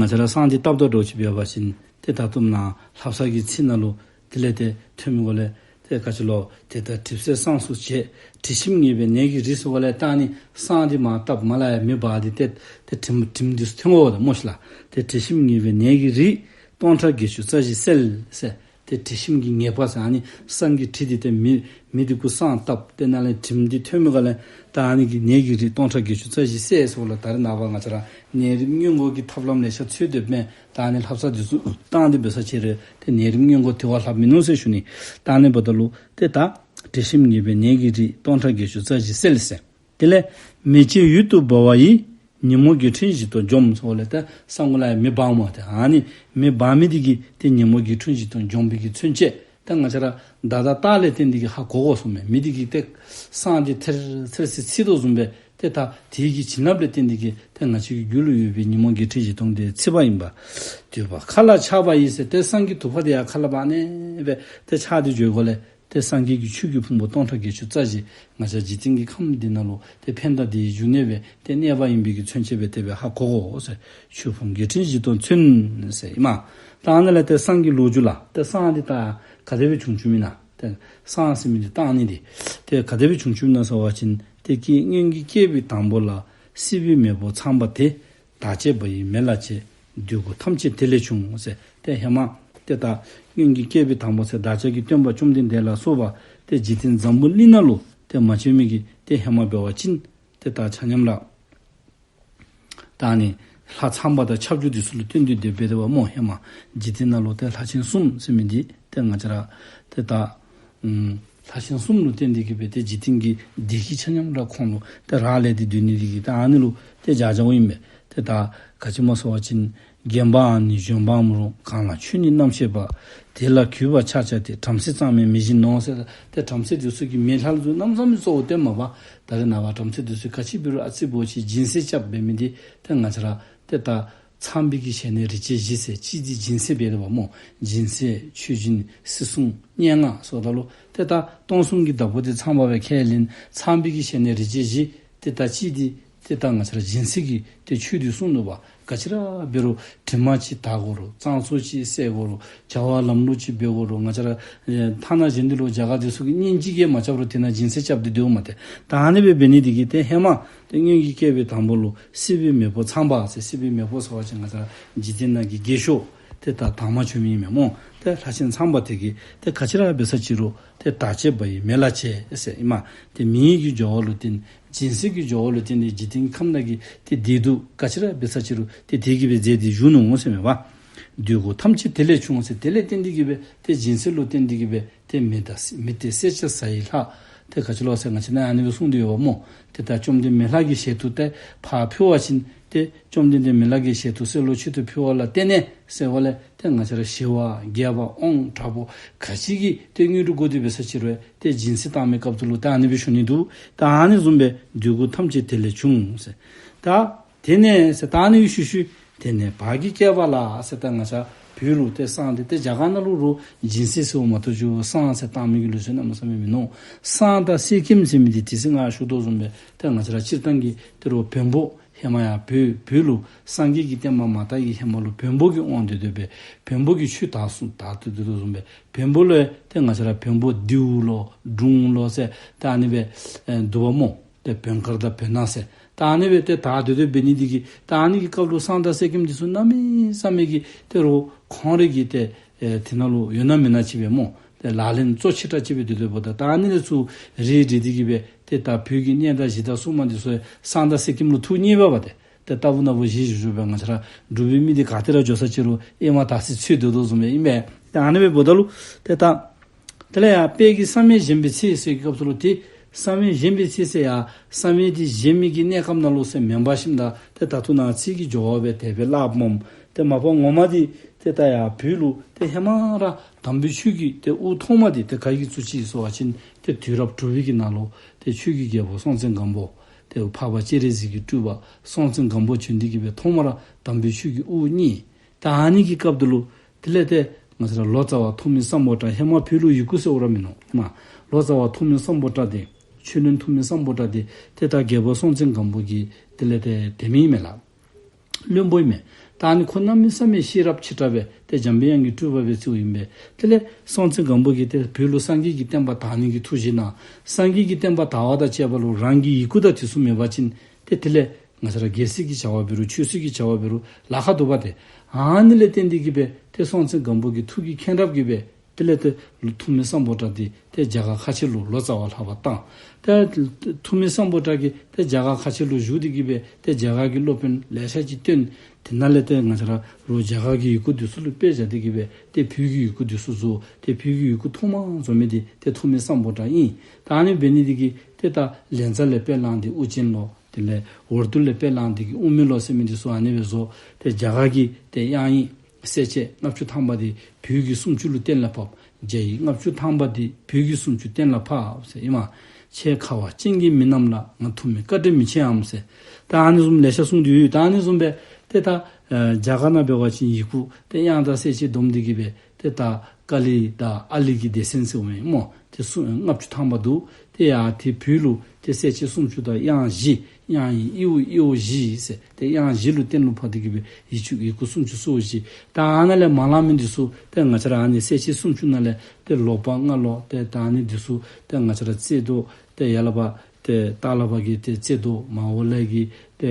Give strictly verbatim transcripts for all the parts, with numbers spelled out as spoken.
ང་བཅས་ར་བསང་འདི་བཏབ་དོ་འགྱོ་ཅིག་འབད་བ་ཅིན་ཏེ་ད་ལྟོ་ནཱ་ལྷ་བསང་གི་ཚིག་ནང་ལུ་དེ་ལས་ཏེ་ཐོན་མི་གུ་ལས་ཏེ་ག་ཅི་ལོ་ཏེ་ད་དྲི་བསིལ་བསངས་སུ་བྱེད། དྲི་ཞིམ་ངེས་པའི་ནས་ཀྱི་རིགས་ཟེར་གུ་ལས་ད་ཨ་ནི་བསང་འདི་མར་བཏབ་མ་ལ་ཡ་མེ་འབར་ཏེ་ཏེ་ཏེ་དྲིམ་དྲིམ་འདི་ཚུ་ཐོན་འོང་ད་སྨོ་ཤིག་ལགས། ཏེ་དྲི་ཞིམ་ངེས་པའི་ནས་ཀྱི་རིགས་སྟོང་ཕྲག་བརྒྱད་ཅུ་རྩ་བཞི་བསལ་ཟེར། ཏེ་དྲི་ཞིམ་གྱི་ངེས་པ་ཟེར་ཨ་ནི་བསང་གི་དྲི་འདི་ཏེ་མེ་མེ་འདི་གུ་བསང་བཏབ་ཏེ་ནཱ་ལས་དྲིམ་འདི་ཐོན་མི་གུ་ལས་ད་ཨ་ནི་གི་ནས་ཀྱི་རིགས་སྟོང་ཕྲག་བརྒྱད་ཅུ་རྩ་བཞི་བསལ་ཟེར་གུ་ལས་ད་རེས་ནངས་པ་ང་བཅས་ར་ནད་རིམས་སྔོན་འགོག་གི་ཐབས་ལམ་ལེ་ཤ་འཚོལ་སྡོདཔ་མས། ད་ཨ་ནི་ལྷ་བསང་འདི་ཚུ་བཏང་སྟེ་འབད་ས་ཅིག་རུང་ཏེ་ནད་རིམས་སྔོན་འགོག་དེ་བ་ལྷག་མིན་ནུག་ཟེར་ཞུ་ནི། ད་ཨ་ནི་འབདཝ་ད་ལུ་ཏེ་ད་དྲི་ཞིམ་ངེས་པའི་ནས་ཀྱི་རིགས་སྟོང་ཕྲག་བརྒྱད་ཅུ་རྩ་བཞི་བསལ་ཟེར། དེ་ལས་མེ་ལྕེ་ཡུད་དུ་འབར་བ་ཡིས། ཉོན་མོངས་སྒྱུ་འཕྲུལ་བཞི་སྟོང་འཇོམས་ཟེར་གུ་ལས་ཏེ་བསང་གུ་ལས་མེ་འབར་མས་ཏེ། ཨ་ནི་མེ་འབར་མི་འདི་གིས་ཏེ་ཉོན་མོངས་སྒྱུ་འཕྲུལ་བཞི་སྟོང་འཇོམས་པའི་གི་མཚོན་བྱེད། ཏེ་ང་བཅས་ར་ད་ད་ལྟ་ལས་བརྟེན་ཏེ་གིས་ཧ་གོ་དགོ་ཟེར་མས། མེ་འདི་གིས་ཏེ་བསང་འདི་ཐེར་ཐེར་ཟེར་འཚིག་དོ་བཟུམ་སྦེ་ཏེ་ད་དེ་གི་བྱིན་རླབས་ལས་བརྟེན་ཏེ་གིས་ཏེ་ང་བཅས་ཀྱི་རྒྱུད་ལུ་ཡོད་པའི་ཉོན་མོངས་སྒྱུ་འཕྲུལ་བཞི་སྟོང་དེ་འཚིག་པ་ཡིན་པ། དུད་པ་མཁའ་ལ་ཆགས་པ་ཡིས་ཟེར་ཏེ་བསང་གི་དུ་པ་དེ་ཡང་མཁའ་ལས་ཕར་ཨ་ནེ་སྦེ་ཏེ་ཆགས་ཏེ་འགྱོ་གུ་ལས་ཏེ་སངས་རྒྱས་ཀྱི་ཆོས་ཀྱི་ཕུང་པོ་སྟོང་ཕྲག་བརྒྱད་ཅུ་རྩ་བཞི་ང་བཅས་འཇིག་རྟེན་གྱི་ཁམས་འདི་ནང་ལུ་ཏེ་ཕན་དང་བདེའི་འབྱུང་གནས་སྦེ་ཏེ་གནས་པ་ཡིན་པའི་གི་མཚོན་བྱེད་སྦེ་དེ་སྦེ་ཧ་གོ་དགོ་ཟེར། ཆོས་ཕུང་སྒྱུ་འཕྲུལ་བཞི་སྟོང་མཚོན་ཟེར་ཨིན་མས། ད་ཨ་ནཱ་ལས་ཏེ་བསང་གི་ལོ་རྒྱུས་ལགས། ཏེ་བསང་འདི་ད་ག་དེ་སྦེ་བྱུང་བྱུངམ་ཨིན་ན། ཏེ་བསང་ཟེར་མི་འདི་བཏང་ནི་འདི་ཏེ་ག་དེ་སྦེ་བྱུང་བྱུངམ་ཨིན་ན་ཟེར་བ་ཅིན་ཏེ་ཀྱེ་སྔོན་གྱི་བསྐལ་པའི་དང་པོ་ལ། སྲིད་པའི་མེ་ཕོ་ཚངས་པ་དེ། དག་བྱེད་པ་ཡི་མེ་ལ་བྱེད། འདོད་དགུ་ཐམས་ཅད་དེ་ལས་བྱུང་ཟེར། ཏེ་ཧེ་མ་ཏེ་ད་སྔོན་གྱི་བསྐལ་པའི་དང་པོ་ཟེར་བདག་ཅག་གི་སྟོན་པ་བཅོམ་ལྡན་འདས་ལ་སོགས་པ་ཏེ་འཇིག་རྟེན་འཛམ་བུ་གླིང་ནང་ལུ་ཏེ་མ་བྱོན་མི་གི་ཏེ་ཧེ་མ་འབད་བ་ཅིན་ཏེ་ད་ཆ་མཉམ་ར་ད་ཨ་ནི་ལྷ་ཚངས་པ་དང་ཁྱབ་འཇུག་འདི་ཚུ་ལུ་བརྟེན་ཏེ་འདི་སྦེ་འབདཝ་སྨོ། ཧེ་མ་འཇིག་རྟེན་ནང་ལུ་ཏེ་ལྷ་ཆེན་གསུམ་ཟེར་མི་འདི་ཏེ་ང་བཅས་ར་ཏེ་ད་ཨམ་ལྷ་ཆེན་གསུམ་ལུ་བརྟེན་ཏེ་གིས་སྦེ་ཏེ་འཇིག་རྟེན་གྱི་བདེ་སྐྱིད་ཆ་མཉམ་ར་ཁོང་ལུ་ཏེ་རག་ལས་ཏེ་སྡོད་ནི་འདི་གིས་ད་ཨ་ནི་ལུ་ཏེ་བྱ་བྱཝ་ཨིན་པས། ཏེ་ད་ག་ཅི་སྨོ་ཟེར་བ་ཅིན་རྒན་པའང་ནི་གཞོན་པའང་རུང་། གང་ལ་ཆོས་ནི་རྣམ་ཤེས་པ། དེ་ལ་གུས་པ་ཕྱག་བྱ་སྟེ། བྲམ་ཟེ་གཙང་མའི་མི་བཞིན་ནོ་ཟེར། ཏེ་བྲམ་ཟེ་འདི་ཚུ་གིས་མེ་ལྷ་ལུ་གནམ་མེད་ས་མེད་གཙོ་བོ་བཏོནམ་མས་པ། ད་རེས་ནངས་པ་བྲམ་ཟེ་འདི་ཚུ་ག་ཅི་འབད་རུང་ཨ་ཙི་བོ་ཅིག་སྦྱིན་སྲེག་རྐྱབ་འབད་མི་འདི་ཏེ་ང་བཅས་ར་ཏེ་ད་ཚངས་པའི་གི་ཞལ་ནས་རིགས་ཅན་བཞི་ཟེར་གཅིག་འདི་སྦྱིན་སྲེག་འབད་དོ་བ་སྨོ། སྦྱིན་སྲེག་མཆོད་སྦྱིན་སྲེག་ཟུང་སྙན་ངག་ཟེརཝ་ད་ལུ་ཏེ་ད་སྟོང་གསུམ་གྱི་བདག་པོ་འདི་ཚངས་པ་སྦེ་ཁས་ལེན། ཚངས་པའི་གི་ཞལ་ནས་རིགས་ཅན་བཞི་ཏེ་ད་གཅིག་འདི་ཏེ་ད་ང་བཅས་ར་སྦྱིན་སྲེག་གི་ཏེ་ཆོས་འདི་གསུངས་ནུག་པ། ག་ཅི་ར་འབད་རུང་དྲི་མ་ཅིག་དག་དགོ་རུང་གཙང་བཙོག་ཅིག་བསལ་དགོ་རུང་བྱ་བ་ལམ་ལུགས་ཅིག་འབད་དགོ་རུང་ང་བཅས་ར་ཨེ་ཐ་ན་གཞན་འདི་ལུ་རྒྱ་གར་འདི་ཚུ་གིས་གཉེན་ཅིག་གིས་མ་རྐྱབ་རུང་དེ་ནང་སྦྱིན་སྲེག་རྐྱབ་སྟེ་སྡོདཔ་མས་ཏེ། ད་ཨ་ནི་སྦེ་འབད་ནི་འདི་གིས་ཏེ་ཧེ་མ་ཏེ་སྔོན་གྱི་བསྐལ་པའི་དང་པོ་ལུ་སྲིད་པའི་མེ་ཕོ་ཚངས་པ་ཟེར། སྲིད་པའི་མེ་ཕོ་ཟེར་བ་ཅིན་ང་བཅས་ར་འཇིག་རྟེན་ནང་གི་རྒས་ཤོས་ཏེ་ད་དང་པ་བྱོན་མི་ཨིན་མས་སྨོ། ཏེ་ལྷ་ཆེན་ཚངས་པ་དེ་གིས་ཏེ་ག་ཅི་ར་འབད་ས་ཅིག་རུང་ཏེ་བདག་བྱེད་པ་ཡི་མེ་ལ་བྱེད་ཟེར་ཨིན་མས། ཏེ་མེ་གི་སྦྱོར་བ་ལུ་བརྟེན་སྦྱིན་སྲེག་གི་སྦྱོར་བ་ལུ་བརྟེན་ཏེ་འཇིག་རྟེན་གྱི་ཁམས་ནང་གི་ཏེ་བདེ་སྡུག་ག་ཅི་ར་འབད་ས་ཅིག་རུང་ཏེ་དེ་གིས་སྦེ་མཛད་དེ་བཞུགས་ནུག་ཟེར་མས་པ། འདོད་དགུ་ཐམས་ཅད་དེ་ལས་བྱུང་ཟེར། དེ་ལས་བརྟེན་ཏེ་གིས་སྦེ་ཏེ་སྦྱིན་སྲེག་ལུ་བརྟེན་ཏེ་གིས་སྦེ་ཏེ་མེ་དང་མེ་སྟེ་སེར་སྐྱ་གཟའ་ཡི་ལྷ། ཏེ་ག་ཅི་ལོ་ཟེར་ང་བཅས་ནཱ་ཨ་ནི་སྦེ་གསུངས་ཏེ་ཡོདཔ་སྨོ། ཏེ་ད་བཅོམ་ལྡན་མེ་ལྷ་གི་ཞལ་དུ་ཏེ་ཕར་ཕུལ་བ་ཅིན་ཏེ་བཅོམ་ལྡན་འདས་མེ་ལྷ་གི་ཞལ་དུ་གསོལ་ལོ་མཆོད་དུ་ཕུལ་བ་ལ་བརྟེན་ནས་ཟེར་བ་ལས་ཏེ་ང་བཅས་ར་ཞི་བ་རྒྱས་པ་དབང་དྲག་པོ་ག་ཅི་གི་ཏེ་དངོས་གྲུབ་དགོ་དེ་འབད་ས་ཅིག་རུང་ཏེ་སྦྱིན་སྲེག་བཏང་མི་སྐབས་སུ་ལུ་ད་ཨ་ནི་སྦེ་ཞུ་ནི་འདུག། ད་ཨ་ནི་བཟུམ་སྦེ་འདོད་དགུ་ཐམས་ཅད་དེ་ལས་བྱུང་ཟེར། ད་དེ་ནས་ཟེར་ད་ཨ་ནི་ཞུ་ཞུ། དེ་ནས་བར་གྱི་བསྐལ་པ་ལ་ཟེར། ད་ང་བཅས་བོད་ལུ་ཏེ་བསང་འདི་ཏེ་རྒྱ་གར་ནང་ལུ་རུང་སྦྱིན་སྲེག་ཟེརཝ་མ་གཏོགས་ཅིག་བསང་ཟེར་བཏང་མི་གི་ལུགས་སྲོལ་གནམ་མེད་ས་མེད་མིན་ནུག། བསང་དང་གསེར་སྐྱེམས་ཟེར་མི་འདི་དེ་ཚེ་ང་ཞུ་དོ་བཟུམ་སྦེ་ཏེ་ང་བཅས་ར་སྤྱིར་བཏང་གི་ཏེ་རུང་བོན་པོ་ཧེ་མ་ཡང་བོད་བོད་ལུ་སངས་རྒྱས་ཀྱི་བསྟན་པ་མ་དར་བའི་ཧེ་མ་ལུ་བོན་པོ་གི་དབང་དུ་སྡོད་པའི་བོན་པོ་གི་ཆོས་དར་སོང་དར་ཏེ་སྡོད་དོ་བཟུམ་སྦེ་བོན་པོ་ལུ་ཏེ་ང་བཅས་ར་བོན་པོ་དེའུ་ལོ་འབྲོང་ལོ་ཟེར་ད་ཨ་ནི་སྦེ་ཨེ་འདུག་པ་སྨོ། ཏེ་བོན་དཀར་དང་བོན་ནག་ཟེར་ད་ཨ་ནི་སྦེ་ཏེ་དར་ཏེ་སྡོད་འབད་ནི་འདི་གིས་ད་ཨ་ནི་གི་སྐབས་ལུ་བསང་དང་གསེར་སྐྱེམས་འདི་ཚུ་གནམ་མེད་ས་མེད་ཀྱི་ཏེ་རུང་ཁོང་རའི་གི་ཏེ་ཨེ་དེ་ནང་ལུ་ཡོད་ན་མེད་ན་ཅིག་སྦེ་སྨོ། ཏེ་ལག་ལེན་གཙོ་ཆེ་དྲགས་ཅིག་སྦེ་སྡོད་སྡོདཔ་ད་ད་ཨ་ནི་ལས་ཚུར་རིལ་རིལ་ཏེ་གིས་སྦེ་ཏེ་ད་བོད་ཀྱི་གནས་བདག་གཞི་བདག་སྲུང་མ་འདི་ཚུ་བསང་དང་གསེར་སྐྱེམས་ལུ་ཐུགས་མཉེས་པས་པ་ཏེ། ཏེ་ལྟ་བུ་ན་བུ་བཞི་བཞུགས་བཞུགས་སྦེ་ང་བཅས་ར་འབྲུག་པའི་མི་འདི་ག་ཏེ་ར་འགྱོ་ས་ཅིག་རུང་ཨེ་མ་དར་སི་འཚོལ་སྡོད་དོ་བཟུམ་སྦེ་ཨིན་པས། ཏེ་ཨ་ནི་སྦེ་འབདཝ་ད་ལུ་ཏེ་ད་དེ་ལས་ཡང་དཔལ་གྱི་བསམ་ཡས་བཞེངས་པའི་ཚེ་ཟེར་གྱི་སྐབས་སུ་ལུ་ཏེ་བསམ་ཡས་བཞེངས་པའི་ཚེ་ཟེར་ཡང་བསམ་ཡས་འདི་བཞེངས་མི་གི་གནས་སྐབས་ནང་ལུ་ཟེར་མེན་པར་ཞིནམ་ད་ཏེ་ད་ལྟོ་ནཱ་ཚིག་གི་སྦྱོར་བ་སྦེ་དེ་སྦེ་སླབ་སྨོ། ཏེ་མ་པ་ངོ་མ་འདི་ཏེ་ད་ཡར་བོད་ལུ་ཏེ་ཧེ་མ་ར་དམ་པའི་ཆོས་ཀྱི་ཏེ་དབུ་ཐོག་མ་འདི་ཏེ་ག་གིས་བཙུགས་ཅི་ཟེར་བ་ཅིན་ཏེ་དུས་རབས་དྲུག་པའི་གི་ནང་ལུ་ཏེ་ཆོས་ཀྱི་རྒྱལ་པོ་སྲོང་བཙན་སྒམ་པོ་ཏེ་འཕགས་པ་སྤྱན་རས་གཟིགས་ཀྱི་སྤྲུལ་པ་སྲོང་བཙན་སྒམ་པོ་བྱོན་ཏེ་གིས་སྦེ་ཐོག་མ་ར་དམ་པའི་ཆོས་ཀྱི་དབུ་བརྙེས། ད་ཨ་ནི་གི་སྐབས་དེ་ལུ་དེ་ལས་ཏེ་ང་བཅས་ར་ལོ་ཙཱ་བ་ཐོགས་མེད་སམ་བྷོ་ཊ་ཧེ་མ་བོད་ལུ་ཡི་གུ་ཟེར་འོང་ར་མིན་ནུག་སྨོ། ལོ་ཙཱ་བ་ཐོགས་མེད་སམ་བྷོ་ཊ་འདི་ཆོས་བློན་ཐོགས་མེད་སམ་བྷོ་ཊ་འདི་ཏེ་ད་རྒྱལ་པོ་སྲོང་བཙན་སྒམ་པོ་གི་དེ་ལས་ཏེ་དེ་མི་ཨིན་མས་ལགས། བློན་པོ་ཨིན་མས། ད་ཨ་ནི་ཁོ་གནམ་མེད་ས་མེད་ཤེས་རབ་ཆེ་དྲགས་སྦེ་ཏེ་འཇམ་པའི་དབྱངས་ཀྱི་སྤྲུལ་པ་སྦེ་བརྩིཝ་ཨིན་པས། དེ་ལས་སྲོང་བཙན་སྒམ་པོ་གིས་ཏེ་བོད་ལུ་སངས་རྒྱས་ཀྱི་བསྟན་པ་དར་ནི་གི་ཐུགས་བཞེད་གནང་། སངས་རྒྱས་ཀྱི་བསྟན་པ་དར་བ་དང་བཅས་པ་ལུ་རང་གི་ཡི་གུ་དང་དེ་ཚུ་མེད་པ་ཅིན་ཏེ་དེ་ལས་ང་བཅས་ར་རྒྱལ་སྲིད་ཀྱི་བྱ་བ་འབད་རུང་ཆོས་སྲིད་ཀྱི་བྱ་བ་འབད་རུང་ལཱ་ཁག་འདུག་པ་ཏེ། ཨ་ནི་ལས་བརྟེན་ཏེ་གིས་སྦེ་ཏེ་སྲོང་བཙན་སྒམ་པོ་གི་ཐུགས་ཀྱི་མཁྱེན་རབ་ཀྱིས་སྦེ་དེ་ལས་ཏེ་ཐུ་མི་སམ་བྷོ་ཊ་འདི་ཏེ་རྒྱ་གར་ཁ་ཆེ་ལུ་ལོ་ཙཱ་བ་ལྷབ་པར་བཏང་། ཏེ་ཐུ་མི་སམ་བྷོ་ཊ་གིས་ཏེ་རྒྱ་གར་ཁ་ཆེ་ལུ་བཞུགས་ཏེ་གིས་སྦེ་ཏེ་རྒྱ་གར་གྱི་སློབ་དཔོན་ལེ་ཤ་ཅིག་བསྟེན། དེ་ནང་ལས་ཏེ་ང་བཅས་ར་ལུ་རྒྱ་གར་གྱི་ཡི་གུ་འདི་ཚུ་ལུ་དཔེ་བཞག་སྟེ་གིས་སྦེ་ཏེ་བོད་ཀྱི་ཡི་གུ་འདི་ཚུ་བཟོ། ཏེ་བོད་ཀྱི་ཡི་གུ་ཐོག་མ་བཟོ་མི་འདི་ཏེ་ཐུ་མི་སམ་བྷོ་ཊ་ཨིན། ད་ཨ་ནི་འབད་ནི་འདི་གིས་ཏེ་ད་ལཉྫ་ལས་དཔེ་བླངས་ཏེ་ཨུ་རྒྱན་ལོ། དེ་ལས་ཨུར་དུ་ལས་དཔེ་བླངས་ཏེ་གིས་ཨུ་མི་ལོ་ཟེར་མི་འདི་ཚུ་ཨ་ནི་སྦེ་བཟོ། ཏེ་རྒྱ་གར་གྱི་ཏེ་དབྱངས་ཡིག་གསལ་བྱེད་ལྔ་བཅུ་ཐམ་པ་འདི་བོད་ཀྱི་སུམ་ཅུ་ལུ་གཏན་ལ་ཕབ། རྒྱ་ཡིག་ལྔ་བཅུ་ཐམ་པ་འདི་བོད་ཀྱི་སུམ་ཅུ་གཏན་ལ་ཕབ་ཟེར་ཨིན་མས། ཁྱེད་ཁ་བ་ཅན་གྱི་མི་རྣམས་ལ་ང་ཐུ་མི་བཀའ་དྲིན་མི་ཆེ་འམ་ཟེར། ད་ཨ་ནི་བཟུམ་ལེ་ཤ་གསུངས་ཏེ་ཡོད། ད་ཨ་ནི་བཟུམ་སྦེ་ཏེ་ད་ཨ་རྒྱ་གར་ནང་འབད་བ་ཅིན་ཡི་གུ་ཏེ་དབྱངས་དང་གསལ་བྱེད་བསྡོམས་ཏེ་གིས་སྦེ་ཏེ་ད་ཀཱ་ལི་དང་ཨཱ་ལི་གི་སྡེ་ཚན་ཟེར་འོང་མས་སྨོ། ཏེ་སུམ་ལྔ་བཅུ་ཐམ་པ་འདུག། ཏེ་ཡ་ཏེ་བོད་ལུ་ཏེ་གསལ་བྱེད་སུམ་ཅུ་དང་དབྱངས་བཞི། དབྱངས་ཡིག་ཨིའུ་ཨི་ཨོ་བཞི་ཟེར། ཏེ་དབྱངས་བཞི་ལུ་གཏན་ལུ་ཕབ་སྟེ་གིས་སྦེ་ཡི་གུ་ཡི་གུ་སུམ་ཅུ་སོ་བཞི། ད་ཨ་ནཱ་ལས་མ་ལང་མི་འདི་ཚུ་ཏེ་ང་བཅས་ར་ཨ་ནི་གསལ་བྱེད་སུམ་ཅུ་ནང་ལས་ཏེ་ལོག་པ་ལྔ་ལོ། ཏེ་ད་ཨ་ནི་འདི་ཚུ་ཏེ་ང་བཅས་ར་རྩེ་གདོང་ཏེ་ཡ་ལ་བ་ཏེ་ཏ་ལ་བ་གི་ཏེ་རྩེ་གདོང་མ་འོག་ལས་ཀྱི་ཏེ་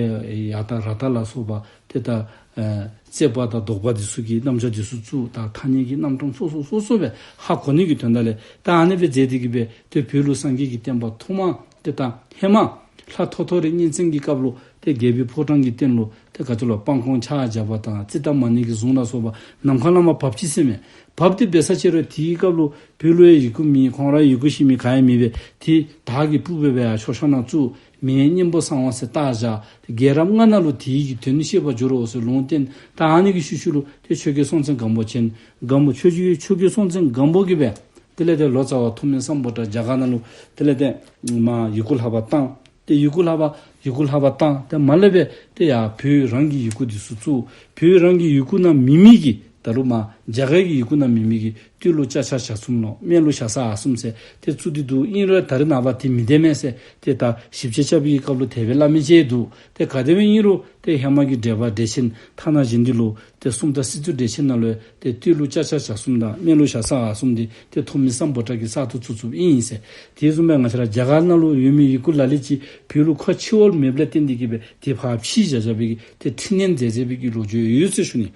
ཡ་ཏ་ར་ཏ་ལ་སོགས་པ་ཏེ་ད་ཨེ་རྩོད་པ་དང་ཟློག་པ་འདི་ཚུ་གི་རྣམ་གཞག་འདི་ཚུ་བཙུགས། ད་ཐ་སྙད་ཀྱི་རྣམ་གྲངས་སོ་སོ་སོ་སོ་སྦེ་ཧ་གོ་ནི་གི་དོན་དག་ལས་ད་ཨ་ནི་སྦེ་མཛད་དེ་གིས་སྦེ་ཏེ་བོད་ལུ་སངས་རྒྱས་ཀྱི་བསྟན་པ་ཐོག་མ་ཏེ་ད་ཧེ་མ་ལྷ་ཐོ་ཐོ་རི་གཉན་བཙན་གྱི་སྐབས་ལུ་ཏེ་རྒྱལ་པོའི་ཕོ་བྲང་གི་སྟེང་ལུ་ཏེ་ག་ཅི་ལོ་སྤང་སྐོང་ཕྱག་བརྒྱ་པ་དང་ཙིཏྟ་མ་ཎི་གི་གཟུངས་ལ་སོགས་པ་ནམ་མཁའ་ལས་མར་བབས་ཅི་ཟེར་མས། བབས་ཏེ་འབད་ས་ཅིག་རུང་དེའི་སྐབས་ལུ་བོད་ལུ་ཡང་ཡི་གུ་མེད། ཁོང་ར་ཡི་གུ་ཤེས་མི་ག་ཡང་མེད་པས། ཏེ་དར་གྱི་སྤུ་སྦེ་སྦེ་ཡར་མཆོད་བཤམ་ནང་བཙུགས། མིང་ཡང་གཉན་པོ་གསང་བ་ཟེར་བཏགས་བཞག། ཏེ་རྒྱལ་རབས་ལྔ་ནང་ལུ་དེའི་གི་དོན་ཤེས་པར་འགྱུར་རོ་ཟེར་ལུང་བསྟན། ད་ཨ་ནི་གི་ཤུལ་ཤུལ་ལུ་ཏེ་ཆོས་རྒྱལ་སྲོང་བཙན་སྒམ་པོ་ཆེན་སྒམ་པོ་ཆོས་རྒྱལ་ཆོས་རྒྱལ་སྲོང་བཙན་སྒམ་པོ་གིས་སྦེ་དེ་ལས་ཏེ་ལོ་ཙཱ་བ་ཐོན་མི་སམ་བྷོ་ཊ་རྒྱ་གར་ནང་ལུ་དེ་ལས་ཏེ་མར་ཡི་གུ་ལྷབ་པར་བཏང་། ཏེ་ཡི་གུ་ལྷབ་པར་ཡི་གུ་ལྷབ་པར་བཏང་། ཏེ་མར་ལས་སྦེ་ཏེ་ཡར་བོད་རང་གི་ཡི་གུ་འདི་ཚུ་བཙུགས། བོད་རང་གི་ཡི་གུ་ནང་མེད་མི་གི་ད་རུང་མར་རྒྱ་གར་གྱི་ཡི་གུ་ནང་མེད་མི་གི་སྟོད་ལུ་ཅ་ཆ་ཞྭ་གསུམ་ལོ། སྨད་ལུ་ཞྭ་ས་ཨ་གསུམ་ཟེར་ཏེ་བཙུགས་ཏེ་འདུག། ཨིན་རུང་ད་རེས་ནངས་པ་དེ་མི་བདེན་མས་ཟེར་ཏེ་ད་ཞིབ་དཔྱད་རྐྱབ་པའི་སྐབས་ལུ་དེ་སྦེ་སླབ་མི་ཅིག་འདུག། ཏེ་ག་དེ་སྦེ་ཨིན་རུང་ཏེ་ཧེ་མ་གི་འགྲེལ་པ་འགྲེལ་ཆེན་ཐ་ན་བཞིན་འདི་ལུ་ཏེ་སུམ་རྟགས་སྲིད་མཚོ་འགྲེལ་ཆེན་ནང་ལུ་ཏེ་སྟོད་ལུ་ཅ་ཆ་ཞྭ་གསུམ་དང་སྨད་ལུ་ཞྭ་ས་ཨ་གསུམ་འདི་ཏེ་ཐོན་མི་སམ་བྷོ་ཊ་གིས་གསར་དུ་བཙུགས་བཙུགསཔ་ཨིན་ཟེར། དེ་བཟུམ་སྦེ་ང་བཅས་ར་རྒྱ་གར་ནང་ལུ་ཡོད་མི་ཡི་གུ་ལ་ལུ་ཅིག་བོད་ལུ་ཁ་ཕྱེ་བར་མེདཔ་ལས་བརྟེན་ཏེ་གིས་སྦེ་ཏེ་ཕར་ཕྱིས་བཞག་བཞག་པའི་གི་ཏེ་འཕྲི་སྣོན་མཛད་མཛད་པའི་གི་ལོ་རྒྱུས་ཡོད་ཟེར་ཞུ་ནི།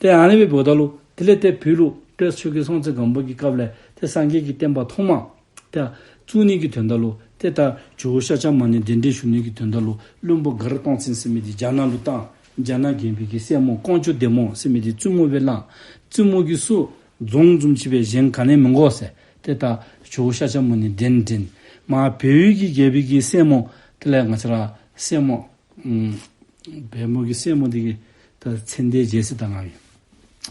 ཏེ་ཨ་ནི་སྦེ་འབདཝ་ད་ལུ་དེ་ལས་ཏེ་བོད་ལུ་ཏེ་ཆོས་རྒྱལ་སྲོང་བཙན་སྒམ་པོ་གི་སྐབས་ལས་ཏེ་སངས་རྒྱས་ཀྱི་བསྟན་པ་ཐོག་མ་ཏེ་བཙུགས་ནི་གི་དོན་དག་ལུ་ཏེ་ད་ཇོ་བོ་ཤཱཀྱ་མུ་ནེ་གདན་འདྲེན་ཞུ་ནི་གི་དོན་དག་ལུ་བློན་པོ་མགར་སྟོང་བཙན་ཟེར་མི་འདི་རྒྱ་ནག་ལུ་བཏང་། རྒྱ་ནག་རྒྱལ་པོའི་གི་སྲས་མོ་ཀོང་ཇོ་བདེ་མོ་ཟེར་མི་འདི་བཙུན་མོ་སྦེ་བླངས། བཙུན་མོ་གིས་སུ་རྫོང་བཙུནམོ་ཅིག་སྦེ་གཞན་ག་ནི་ཡང་མི་དགོ་ཟེར། ཏེ་ད་ཇོ་བོ་ཤཱཀྱ་མུ་ནེ་གདན་འདྲེན། མར་བལ་ཡུལ་གྱི་རྒྱལ་པོའི་གི་སྲས་མོ་དེ་ལས་ང་བཅས་ར་སྲས་མོ་ཨམ་བལ་མོ་གི་སྲས་མོ་འདི་གི་ད་མཚན་དེ་བརྗེད་སོ་ད་ང་གིས།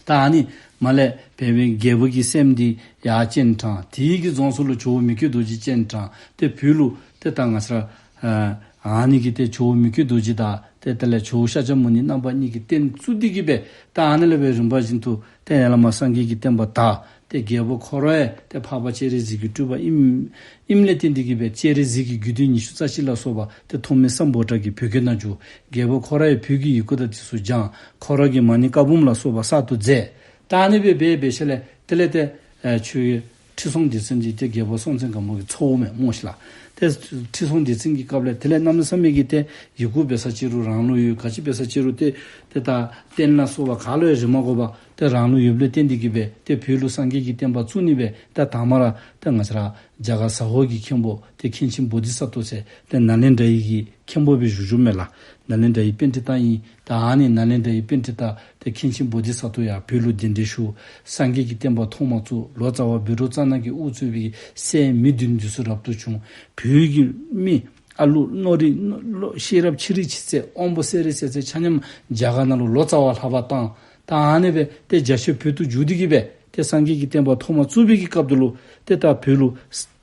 ད་ཨ་ནི་མར་ལས་བལ་པོའི་རྒྱལ་པོ་གི་སྲསམོ་འདི་ཡར་སྤྱན་དྲངས། དེའི་གི་རྫོང་ཚུ་ལུ་ཇོ་བོ་མི་བསྐྱོད་རྡོ་རྗེ་སྤྱན་དྲངས། ཏེ་བོད་ལུ་ཏེ་ད་ང་བཅས་ར་ཨ་ཨ་ནི་གི་ཏེ་ཇོ་བོ་མི་བསྐྱོད་རྡོ་རྗེ་དང་ཏེ་དེ་ལས་ཇོ་བོ་ཤཱཀྱ་མུ་ནེ་རྣམ་པ་གཉིས་ཀྱི་རྟེན་བཙུགས་ཏེ་གིས་སྦེ་ད་ཨ་ནི་ལས་སྦེ་རིམ་པ་བཞིན་དུ་ཏེ་ཡར་ལས་མར་སངས་རྒྱས་ཀྱི་བསྟན་པ་དར། ཏེ་རྒྱལ་པོ་ཁོ་ར་ཡང་ཏེ་འཕགས་པ་སྤྱན་རས་གཟིགས་ཀྱི་སྤྲུལ་པ་ཨིནམ་ཨིནམ་ལས་བརྟེན་ཏེ་གིས་སྦེ་སྤྱན་རས་གཟིགས་ཀྱི་རྒྱུད་སྡེ་ཉི་ཤུ་རྩ་གཅིག་ལ་སོགས་པ་ཏེ་ཐོན་མི་སམ་བྷོ་ཊ་གིས་བོད་སྐད་ནང་བསྒྱུར། རྒྱལ་པོ་ཁོ་ར་ཡང་བོད་ཀྱི་ཡི་གུ་དང་དེ་ཚུ་སྦྱངས། ཁོ་ར་གིས་མ་ཎི་བཀའ་འབུམ་ལ་སོགས་པ་གསར་དུ་མཛད། ད་ཨ་ནི་སྦེ་འབད་འབད་ཞིནམ་ལས་དེ་ལས་ཏེ་ཨེ་ཆོས་རྒྱལ་ཁྲི་སྲོང་ལྡེ་བཙན་འདི་ཏེ་རྒྱལ་པོ་སྲོང་བཙན་སྒམ་པོ་གི་ཚ་བོ་མས་སྨོ་ཤིག་ལགས། ཏེ་ཁྲི་སྲོང་ལྡེ་བཙན་གྱི་སྐབས་ལས་དེ་ལས་གནམ་མེད་ས་མེད་ཀྱི་ཏེ་ཡི་གུ་འབད་ས་ཅིག་རུང་རང་ལུ་ཡོད། ག་ཅི་འབད་ས་ཅིག་རུང་ཏེ་ཏེ་ད་རྟེན་ལ་སོགས་པ་ག་ལུ་ཡང་རེ་མ་དགོ་པར་ཏེ་རང་ལུ་ཡོདཔ་ལས་བརྟེན་ཏེ་གིས་སྦེ་ཏེ་བོད་ལུ་སངས་རྒྱས་ཀྱི་བསྟན་པ་བཙུགས་ནི་སྦེ་ད་དང་པ་ར་ཏེ་ང་བཅས་ར་རྒྱ་གར་ཟ་ཧོར་གྱི་མཁན་པོ་ཏེ་མཁན་ཆེན་བོ་དྷི་ས་ཏྭ་ཟེར་ཏེ་ནཱ་ལེནྡྲ་ཡི་གི་མཁན་པོ་སྦེ་བཞུགས་བཞུགསཔ་མས་ལགས། ནཱ་ལེནྡྲ་ཡི་པཎྜི་ཏ་ཨིན། ད་ཨ་ནི་ནཱ་ལེནྡྲ་ཡི་པཎྜི་ཏ་ཏེ་མཁན་ཆེན་བོ་དྷི་ས་ཏྭ་ཡར་བོད་ལུ་གདན་འདྲེན་ཞུ། སངས་རྒྱས་ཀྱི་བསྟན་པ་ཐོག་མ་བཙུགས། ལོ་ཙཱ་བ་བཻ་རོ་ཙ་ན་གིས་དབུ་གཙོས་པའི་སྲས་མི་བདུན་འདི་ཚུ་རབ་ཏུ་བྱུང་། བོད་ཀྱི་མི་ཨ་ལུ་རྣོ་རིགས་རྣོ་ཤེས་རབ་ཆེ་རིགས་ཆེ་ཚད་དབང་པོ་གསལ་རིགས་གསལ་ཚད་ཆ་མཉམ་རྒྱ་གར་ནང་ལུ་ལོ་ཙཱ་བ་ལྷབ་པར་བཏང་། ད་ཨ་ནི་སྦེ་ཏེ་རྒྱ་ཆེ་བོད་དུ་བསྒྱུར་ཏེ་གིས་སྦེ་ཏེ་སངས་རྒྱས་ཀྱི་བསྟན་པ་ཐོག་མ་བཙུགས་པའི་གི་སྐབས་དེ་ལུ་ཏེ་ད་བོད་ལུ་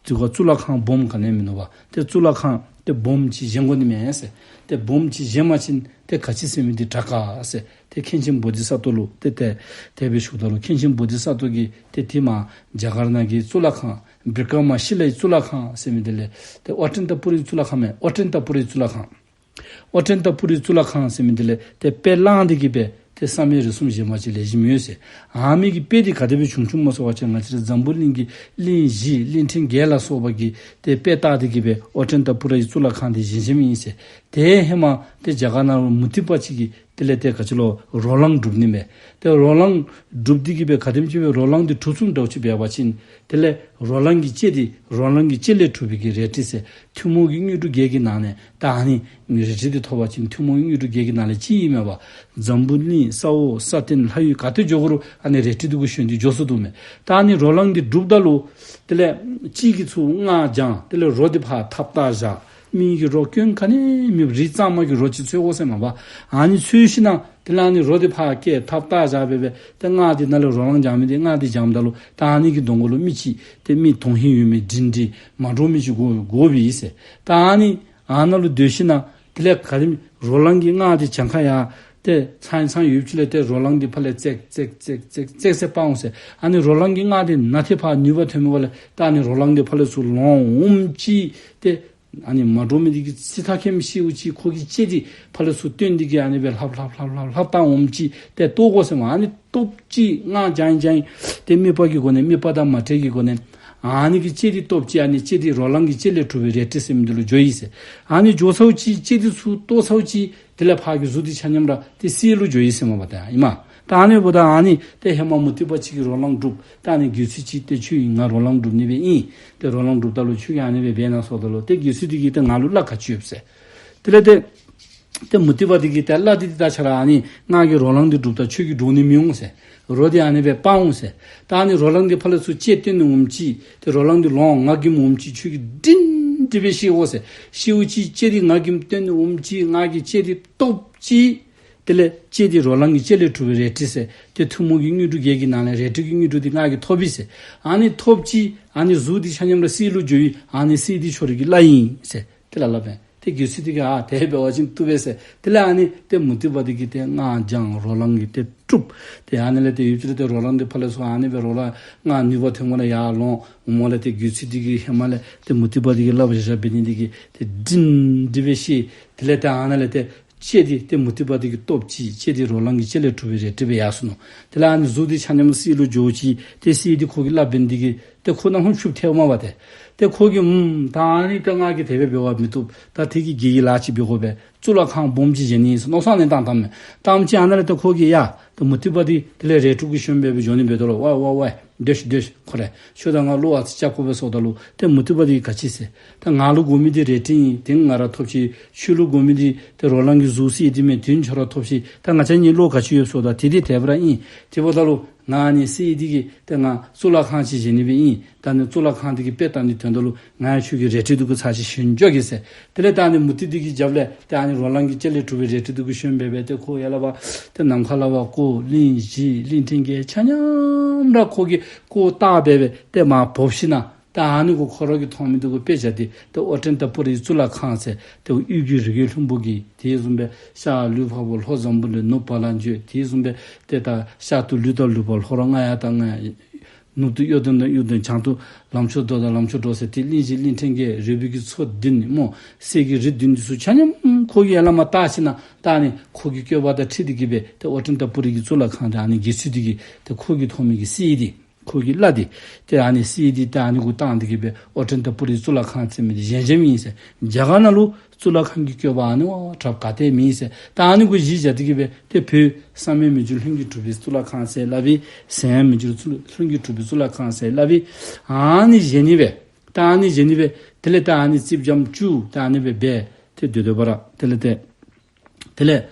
དེ་ཁར་གཙུག་ལག་ཁང་སྦོམ་ག་ནི་ཡང་མིན་ནུག་པ། ཏེ་གཙུག་ལག་ཁང་ཏེ་སྦོམ་ཅིག་བཞེངས་དགོ་ནི་མས་ཟེར། ཏེ་སྦོམ་ཅིག་བཞེངས་པ་ཅིན་ཏེ་ག་ཅི་ཟེར་མི་འདི་དྲག་ག་ཟེར། ཏེ་མཁན་ཆེན་བོ་དྷི་ས་ཏྭ་ལུ་ཏེ་ཏེ་དེ་སྦེ་ཞུཝ་ད་ལུ་མཁན་ཆེན་བོ་དྷི་ས་ཏྭ་གིས་ཏེ་དེ་མར་རྒྱ་གར་ནང་གི་གཙུག་ལག་ཁང་བི་ཀྲ་མ་ཤི་ལའི་གཙུག་ལག་ཁང་ཟེར་མི་འདི་ལས་ཏེ་ཨོ་ཏན་ཏ་པུ་རིའི་གཙུག་ལག་ཁང་མས། ཨོ་ཏན་ཏ་པུ་རིའི་གཙུག་ལག་ཁང་། ཨོ་ཏན་ཏ་པུ་རིའི་གཙུག་ལག་ཁང་ཟེར་མི་འདི་ལས་ཏེ་དཔེ་བླངས་ཏེ་གིས་སྦེ་ ཏེ་བསམ་ཡས་རེ་གསུམ་བཞེངས་པ་ཅིན་ལེགས་ཤོམ་ཡོད་ཟེར། ཨ་མི་གི་དཔེ་འདི་ག་དེ་སྦེ་བྱུང་བྱུངམ་སྨོ་ཟེར་བ་ཅིན་ང་བཅས་ར་འཛམ་བུ་གླིང་གི་གླིང་བཞི་གླིང་ཕྲན་བརྒྱད་ལ་སོགས་པ་གི་ཏེ་དཔེ་བལྟ་སྟེ་གི་སྦེ་ཨོ་ཏན་ཏ་པུ་ར་ཡི་གཙུག་ལག་ཁང་འདི་བཞེངས་བཞེངསམ་ཨིན་ཟེར། ཏེ་ཧེ་མ་ཏེ་རྒྱ་གར་ནང་ལུ་མུ་སྟེགས་པ་ཅིག་གིས་དེ་ལས་ཏེ་ག་ཅི་ལོ་རོ་ལངས་སྒྲུབ་ནི་མས། ཏེ་རོ་ལངས་སྒྲུབ་སྟེ་གི་སྦེ་ག་དེམ་ཅིག་སྦེ་རོ་ལངས་འདི་གྲུབ་ཚུགས་འདྲཝ་ཅིག་འབད་བ་ཅིན་དེ་ལས་རོ་ལངས་ཀྱི་ལྕེ་འདི་རོ་ལངས་ཀྱི་ལྕེ་ལས་གྲུབ་པའི་གི་རལ་གྲི་ཟེར་ཐུན་མོང་གི་དངོས་གྲུབ་བརྒྱད་ཀྱི་ནང་ལས་ད་ཨ་ནི་རལ་གྲི་འདི་ཐོབ་པ་ཅིན་ཐུན་མོང་གི་དངོས་གྲུབ་བརྒྱད་ཀྱི་ནང་ལས་གཅིག་ཨིན་མས་པ། འཛམ་བུ་གླིང་ས་འོག་ས་སྟེང་ལྷ་ཡུལ་ག་ཏེ་འགྱོ་དགོ་རུང་ཨ་ནི་རལ་གྲི་འདི་གུ་ཞོན་ཏེ་འགྱོ་ཚུགས་དོ་མས། ད་ཨ་ནི་རོ་ལངས་འདི་སྒྲུབ་ད་ལུ་དེ་ལས་གཅིག་གིས་ཚུར་སྔགས་བགྱང་དེ་ལས་རོ་འདི་ཕར་ཐགཔ་བཏགས་བཞག། མི་གི་རོ་སྐྱོན་ག་ནི་མེད་པར་རི་གཙང་མ་གི་རོ་ཅིག་འཚོལ་དགོ་ཟེར་མས་པ། ཨ་ནི་འཚོལ་ཞིནམ་དེ་ལས་ཨ་ནི་རོ་འདི་ཕར་བཀལ་ཐགཔ་བཏགས་བཞག་སྦེ་སྦེ་ཏེ་སྔགས་འདི་ནང་ལས་རོ་ལངས་བགྱང་མི་འདི་སྔགས་འདི་བགྱངམ་ད་ལུ་ད་ཨ་ནི་གི་གདོང་ཁ་ལུ་མི་ཅིག་ཏེ་མི་དོན་ཧིང་ཡོད་མི་སྒྲིང་སྒྲིང་མ་འདྲོག་མི་ཅིག་དགོ་དགོ་པས་ཟེར། ད་ཨ་ནི་ཨ་ནཱ་ལུ་སྡོད་ཞིནམ་དེ་ལས་ག་དེམ་རོ་ལངས་ཀྱི་སྔགས་འདི་གྱངས་ཁ་ཡང་ཏེ་ཚང་ཚང་ཡོདཔ་ཅིག་ལས་ཏེ་རོ་ལངས་འདི་ཕར་ལས་ཙིག་ཙིག་ཙིག་ཙིག་ཟེར་སྤར་འོང་ཟེར། ཨ་ནི་རོ་ལངས་ཀྱི་སྔགས་འདི་ནན་ཏན་ཕར་ནུས་པ་ཐོན་མི་འབདཝ་ལས་ད་ཨ་ནི་རོ་ལངས་འདི་ཕར་ལས་ཚུར་ལོང་འོངམ་ཅིག་ཏེ་ཨ་ནི་མ་འདྲོག་མི་འདི་གི་ཚིག་ཐག་ཁེམ་ཤེའུ་ཅིག་ཁོ་གི་ལྕེ་འདི་ཕར་ལས་ཚུར་བཏོན་ཏེ་གི་ཨ་ནི་སྦེ་ལྷབ་ལྷབ་ལྷབ་ལྷབ་ལྷབ་བཏང་འོངམ་ཅིག་ཏེ་བཏོག་དགོ་ཟེར་མས། ཨ་ནི་སྟོབས་ཅིག་སྔགས་བགྱང་བགྱང་ཏེ་དམིགས་པ་གི་སྒོ་ནས་དམིགས་པ་དང་མ་བྲལ་གྱི་སྒོ་ནས་ཨ་ནི་གི་ལྕེ་འདི་སྟོབས་ཅིག་ཨ་ནི་ལྕེ་འདི་རོ་ལངས་ཀྱི་ལྕེ་ལས་གྲུབ་པའི་རལ་གྲི་ཟེར་མི་འདི་ལུ་འགྱོ་ཡི་ཟེར། ཨ་ནི་འགྱོ་ཚརཝ་ཅིག་ལྕེ་འདི་ཚུར་བཏོག་ཚརཝ་ཅིག་དེ་ལས་ཕར་གྱི་གཟུགས་འདི་ཆ་མཉམ་ར་ཏེ་གསེར་ལུ་འགྱུར་ཡི་ཟེར་མས་པ། ད་ཨིན་མས། ད་ཨ་ནི་འབདཝ་ད་ཨ་ནི་ཏེ་ཧེ་མ་མུ་སྟེགས་པ་ཅིག་གིས་རོ་ལངས་སྒྲུབ། ད་ཨ་ནི་དགེ་ཚུལ་ཅིག་ཏེ་ཁྱོད་ཀྱིས་ང་རོ་ལངས་སྒྲུབ་ནི་སྦེ་ཨིན། ཏེ་རོ་ལངས་སྒྲུབ་ད་ལུ་ཁྱོད་ཀྱིས་ཨ་ནི་སྦེ་འབད་གནང་ཟེརཝ་ད་ལུ་ཏེ་དགེ་ཚུལ་འདི་གིས་ཏེ་ང་ལུ་བློ་ག་ཅི་ཡོད་ཟེར། དེ་ལས་ཏེ་ཏེ་མུ་སྟེགས་པ་འདི་གིས་ཏེ་བློ་འདི་ཏེ་ད་ཁྱོད་ར་ཨ་ནི་ང་གིས་རོ་ལངས་འདི་སྒྲུབ་ད་ཁྱོད་ཀྱིས་འདྲོག་ནི་མི་འོང་ཟེར། རོ་འདི་ཨ་ནི་སྦེ་སྤར་འོང་ཟེར། ད་ཨ་ནི་རོ་ལངས་འདི་ཕར་ལས་ཚུར་ལྕེ་བཏོན་ནི་འོངམ་ཅིག་ཏེ་རོ་ལངས་འདི་ལོང་ང་གིམ་འོངམ་ཅིག་ཁྱོད་ཀྱིས་སྒྲིང་སྒྲི་སྦེ་ཤེས་དགོ་ཟེར། ཤེའུ་ཅིག་ལྕེ་འདི་ང་གིམ་བཏོན་ནི་འོངམ་ཅིག་ང་གི་ལྕེ་འདི་སྟོབས་ཅིག་དེ་ལས་ལྕེ་འདི་རོ་ལངས་ཀྱི་ལྕེ་ལས་གྲུབ་པའི་རལ་གྲི་ཟེར། ཏེ་ཐུན་མོང་གི་དངོས་གྲུབ་བརྒྱད་ཀྱི་ནང་ལས་རལ་གྲི་གི་དངོས་གྲུབ་འདི་ང་གིས་ཐོབ་ཡི་ཟེར། ཨ་ནི་ཐོབ་ཅིག་ཨ་ནི་གཟུགས་འདི་ཆ་མཉམ་ར་གསེར་ལུ་འགྱུར་ཡི། ཨ་ནི་གསེར་འདི་ཁྱོད་ར་གི་བློ་ཨིན་ཟེར། དེ་ལ་སླབ་པས། ཏེ་དགེ་ཚུལ་འདི་གིས་ཨ་དེ་འབད་བ་ཅིན་བཏུབ་པས་ཟེར། དེ་ལས་ཨ་ནི་ཏེ་མུ་སྟེགས་པ་འདི་གིས་ཏེ་སྔགས་བགྱང་རོ་ལངས་ཀྱི་ཏེ་སྒྲུབ། ཏེ་ཨ་ནི་ལས་ཏེ་ཡུདཔ་ཅིག་ལས་ཏེ་རོ་ལངས་འདི་ཕར་ལས་ཚུར་ཨ་ནི་སྦེ་རོ་ལངས་སྔགས་ནུས་པ་ཐོན་སྒོ་ལས་ཡར་ལོང་འོངམ་ལས་ཏེ་དགེ་ཚུལ་འདི་གིས་ཧེ་མ་ལས་ཏེ་མུ་སྟེགས་པ་འདི་གིས་སླབ་བཞག་བཞགཔ་འབད་ནི་འདི་གིས་ཏེ་སྒྲིང་སྒྲི་སྦེ་ཤེས། དེ་ལས་ཏེ་ཨ་ནཱ་ལས་ཏེ་ལྕེ་འདི་ཏེ་མུ་སྟེགས་པ་འདི་གི་སྟོབས་ཅིག་ལྕེ་འདི་རོ་ལངས་ཀྱི་ལྕེ་ལས་གྲུབ་པའི་རལ་གྲི་སྦེ་ཡར་སོ་ནུག། དེ་ལས་ཨ་ནི་གཟུགས་འདི་ཆ་མཉམ་གསེར་ལུ་འགྱུར་ཅི། ཏེ་གསེར་འདི་ཁོ་གི་བློ་འབད་ནི་འདི་གིས་ཏེ་ཁོ་ནང་ཧོན་ཤུབ་ཐལཝ་མས་པ་ཏེ། ཏེ་ཁོ་གིས་ཨུམ་ད་ཨ་ནི་ཏེ་ང་གིས་དེ་སྦེ་འབད་བ་མི་བཏུབ། ད་དེ་གི་དགེ་བའི་ལཱ་ཅིག་འབད་དགོ་པས། གཙུག་ལག་ཁང་སྦོམ་ཅིག་བཞེངས་ནི་ཨིན་ཟེར་མནོ་བསམ་ནི་བཏང་བཏངམ་མས། བཏངམ་ཅིག་ཨ་ནཱ་ལས་ཏེ་ཁོ་གིས་ཡ་ཏེ་མུ་སྟེགས་པ་འདི་དེ་ལས་རལ་གྲི་གུ་ཞོན་སྦེ་སྦེ་འགྱོ་ནི་འབད་དོ་ལོ། ཝའི་ཝའི་ཝའི་སྡོད་ཤིག་སྡོད་ཤིག། ཁོ་རེ་ཁྱོད་དང་ང་བློ་ཨ་ཙི་རྐྱབ་དགོ་པས་ཟེརཝ་ད་ལུ་ཏེ་མུ་སྟེགས་པ་འདི་གིས་ག་ཅི་ཟེར། ད་ང་ལུ་དགོ་མི་འདི་རལ་གྲི་ཨིན། དེ་ང་ར་ཐོབ་ཅི། ཁྱོད་ལུ་དགོ་མི་འདི་ཏེ་རོ་ལངས་ཀྱི་གཟུགས་གསེར་འདི་མས། དེ་ཁྱོད་ར་ཐོབ་ཅི། ད་ང་བཅས་གཉིས་བློ་ག་ཅི་ཡོད་ཟེརཝ་ད་དེ་འདི་དེ་སྦེ་ར་ཨིན། དེ་འབདཝ་ད་ལུ་ང་ཨ་ནི་གསེར་འདི་གིས་ཏེ་ང་གཙུག་ལག་ཁང་ཅིག་བཞེངས་ནི་སྦེ་ཨིན། ད་ཨ་ནི་གཙུག་ལག་ཁང་འདི་གི་དཔེ་བལྟ་ནི་དོན་དག་ལུ་ང་ཡང་ཁྱོད་ཀྱི་རལ་གྲི་འདི་གུ་ཚར་ཅིག་ཞོན་འགྱོ་གེ་ཟེར། དེ་ལས་ད་ཨ་ནི་མུ་སྟེགས་འདི་གི་རྒྱབ་ལས་ཏེ་ཨ་ནི་རོ་ལངས་ཀྱི་ལྕེ་ལས་གྲུབ་པའི་རལ་གྲི་འདི་གུ་ཞོན་སྦེ་སྦེ་ཏེ་ཁོ་ཡར་ལས་ཕར་ཏེ་ནམ་མཁའ་ལས་ཕར་སྐོར་གླིང་བཞི་གླིང་ཕྲན་བརྒྱད་ཆ་མཉམ་ར་ཁོ་གིས་སྐོར་བཏབ་སྦེ་སྦེ་ཏེ་མར་བབས་ཞིནམ་ད་ཨ་ནི་གུ་ཁོ་ར་གིས་མཐོང་མི་འདི་གུ་དཔེ་བཞག་སྟེ་ཏེ་ཨོ་ཏནྟ་པུ་རི་གཙུག་ལག་ཁང་ཟེར་ཏེ་དབུས་ཀྱི་རི་རྒྱལ་ལྷུན་པོ་གི་དེ་བཟུམ་སྦེ་ཤར་ལུས་འཕགས་པོ་ལྷོ་འཛམ་བུ་གླིང་ནུབ་བ་ལང་སྤྱོད་དེ་བཟུམ་སྦེ་ཏེ་ད་ཤར་དུ་ལུས་དང་ལུས་འཕགས་ལྷོ་ར་རྔ་ཡབ་དང་རྔ་ཡབ། ནུབ་ཏུ་གཡོ་ལྡན་དང་གཡོ་ལྡན། བྱང་དུ་ལམ་མཆོག་རྡོ་དང་ལམ་མཆོག་གྲོ་ཟེར་ཏེ་གླིང་བཞི་གླིང་ཕྲན་བརྒྱད་རོལ་པའི་གི་མཚོ་བདུན་སྨོ། གསེར་གྱི་རི་བདུན་འདི་ཚུ་ཆ་མཉམ་ཁོ་གིས་ཡར་ལས་མར་བལྟ་ཞིནམ་ད་ཨ་ནི་ཁོ་གི་བཀོད་པ་དང་འཁྲིལ་ཏེ་གི་སྦེ་ཏེ་ཨོ་ཏནྟ་པུ་རི་གི་གཙུག་ལག་ཁང་འདི་ཨ་ནི་དགེ་ཚུལ་འདི་གིས་ཏེ་ཁོ་གིས་མཐོང་མི་གི་གསེར་འདི་ཁོ་གི་བློ་འདི་ཏེ་ཨ་ནི་གསེར་འདི་ཏེ་ཨ་ནི་གུ་བཏང་སྟེ་གི་སྦེ་ཨོ་ཏནྟ་པུ་རི་གཙུག་ལག་ཁང་ཟེར་མི་འདི་བཞེངས་བཞེངསམ་ཨིན་ཟེར། རྒྱ་གར་ནང་ལུ་གཙུག་ལག་ཁང་གི་བཀོད་པ་ཨ་ནི་བ་དྲགཔ་ག་ཏེ་མེད་ཟེར། ད་ཨ་ནི་གུ་གཞི་བཞག་སྟེ་གི་སྦེ་ཏེ་བོད་བསམ་ཡས་མི་འགྱུར་ལྷུན་གྱིས་གྲུབ་པའི་གཙུག་ལག་ཁང་ཟེར་སླབ་ཨིན། གསན་ཡས་མི་འགྱུར་ལྷུན་གྱིས་གྲུབ་པའི་གཙུག་ལག་ཁང་ཟེར་སླབ་ཨིན། ཨ་ནི་བཞེངས་ནི་སྦེ་ད་ཨ་ནི་བཞེངས་ནི་སྦེ་དེ་ལས་ད་ཨ་ནི་རྩིགཔ་འཇམ་བཅུ་ད་ཨ་ནི་སྦེ་འབད་དེ་སྡོད་སྡོད་པ་ར་དེ་ལས་ཏེ་དེ་ལས་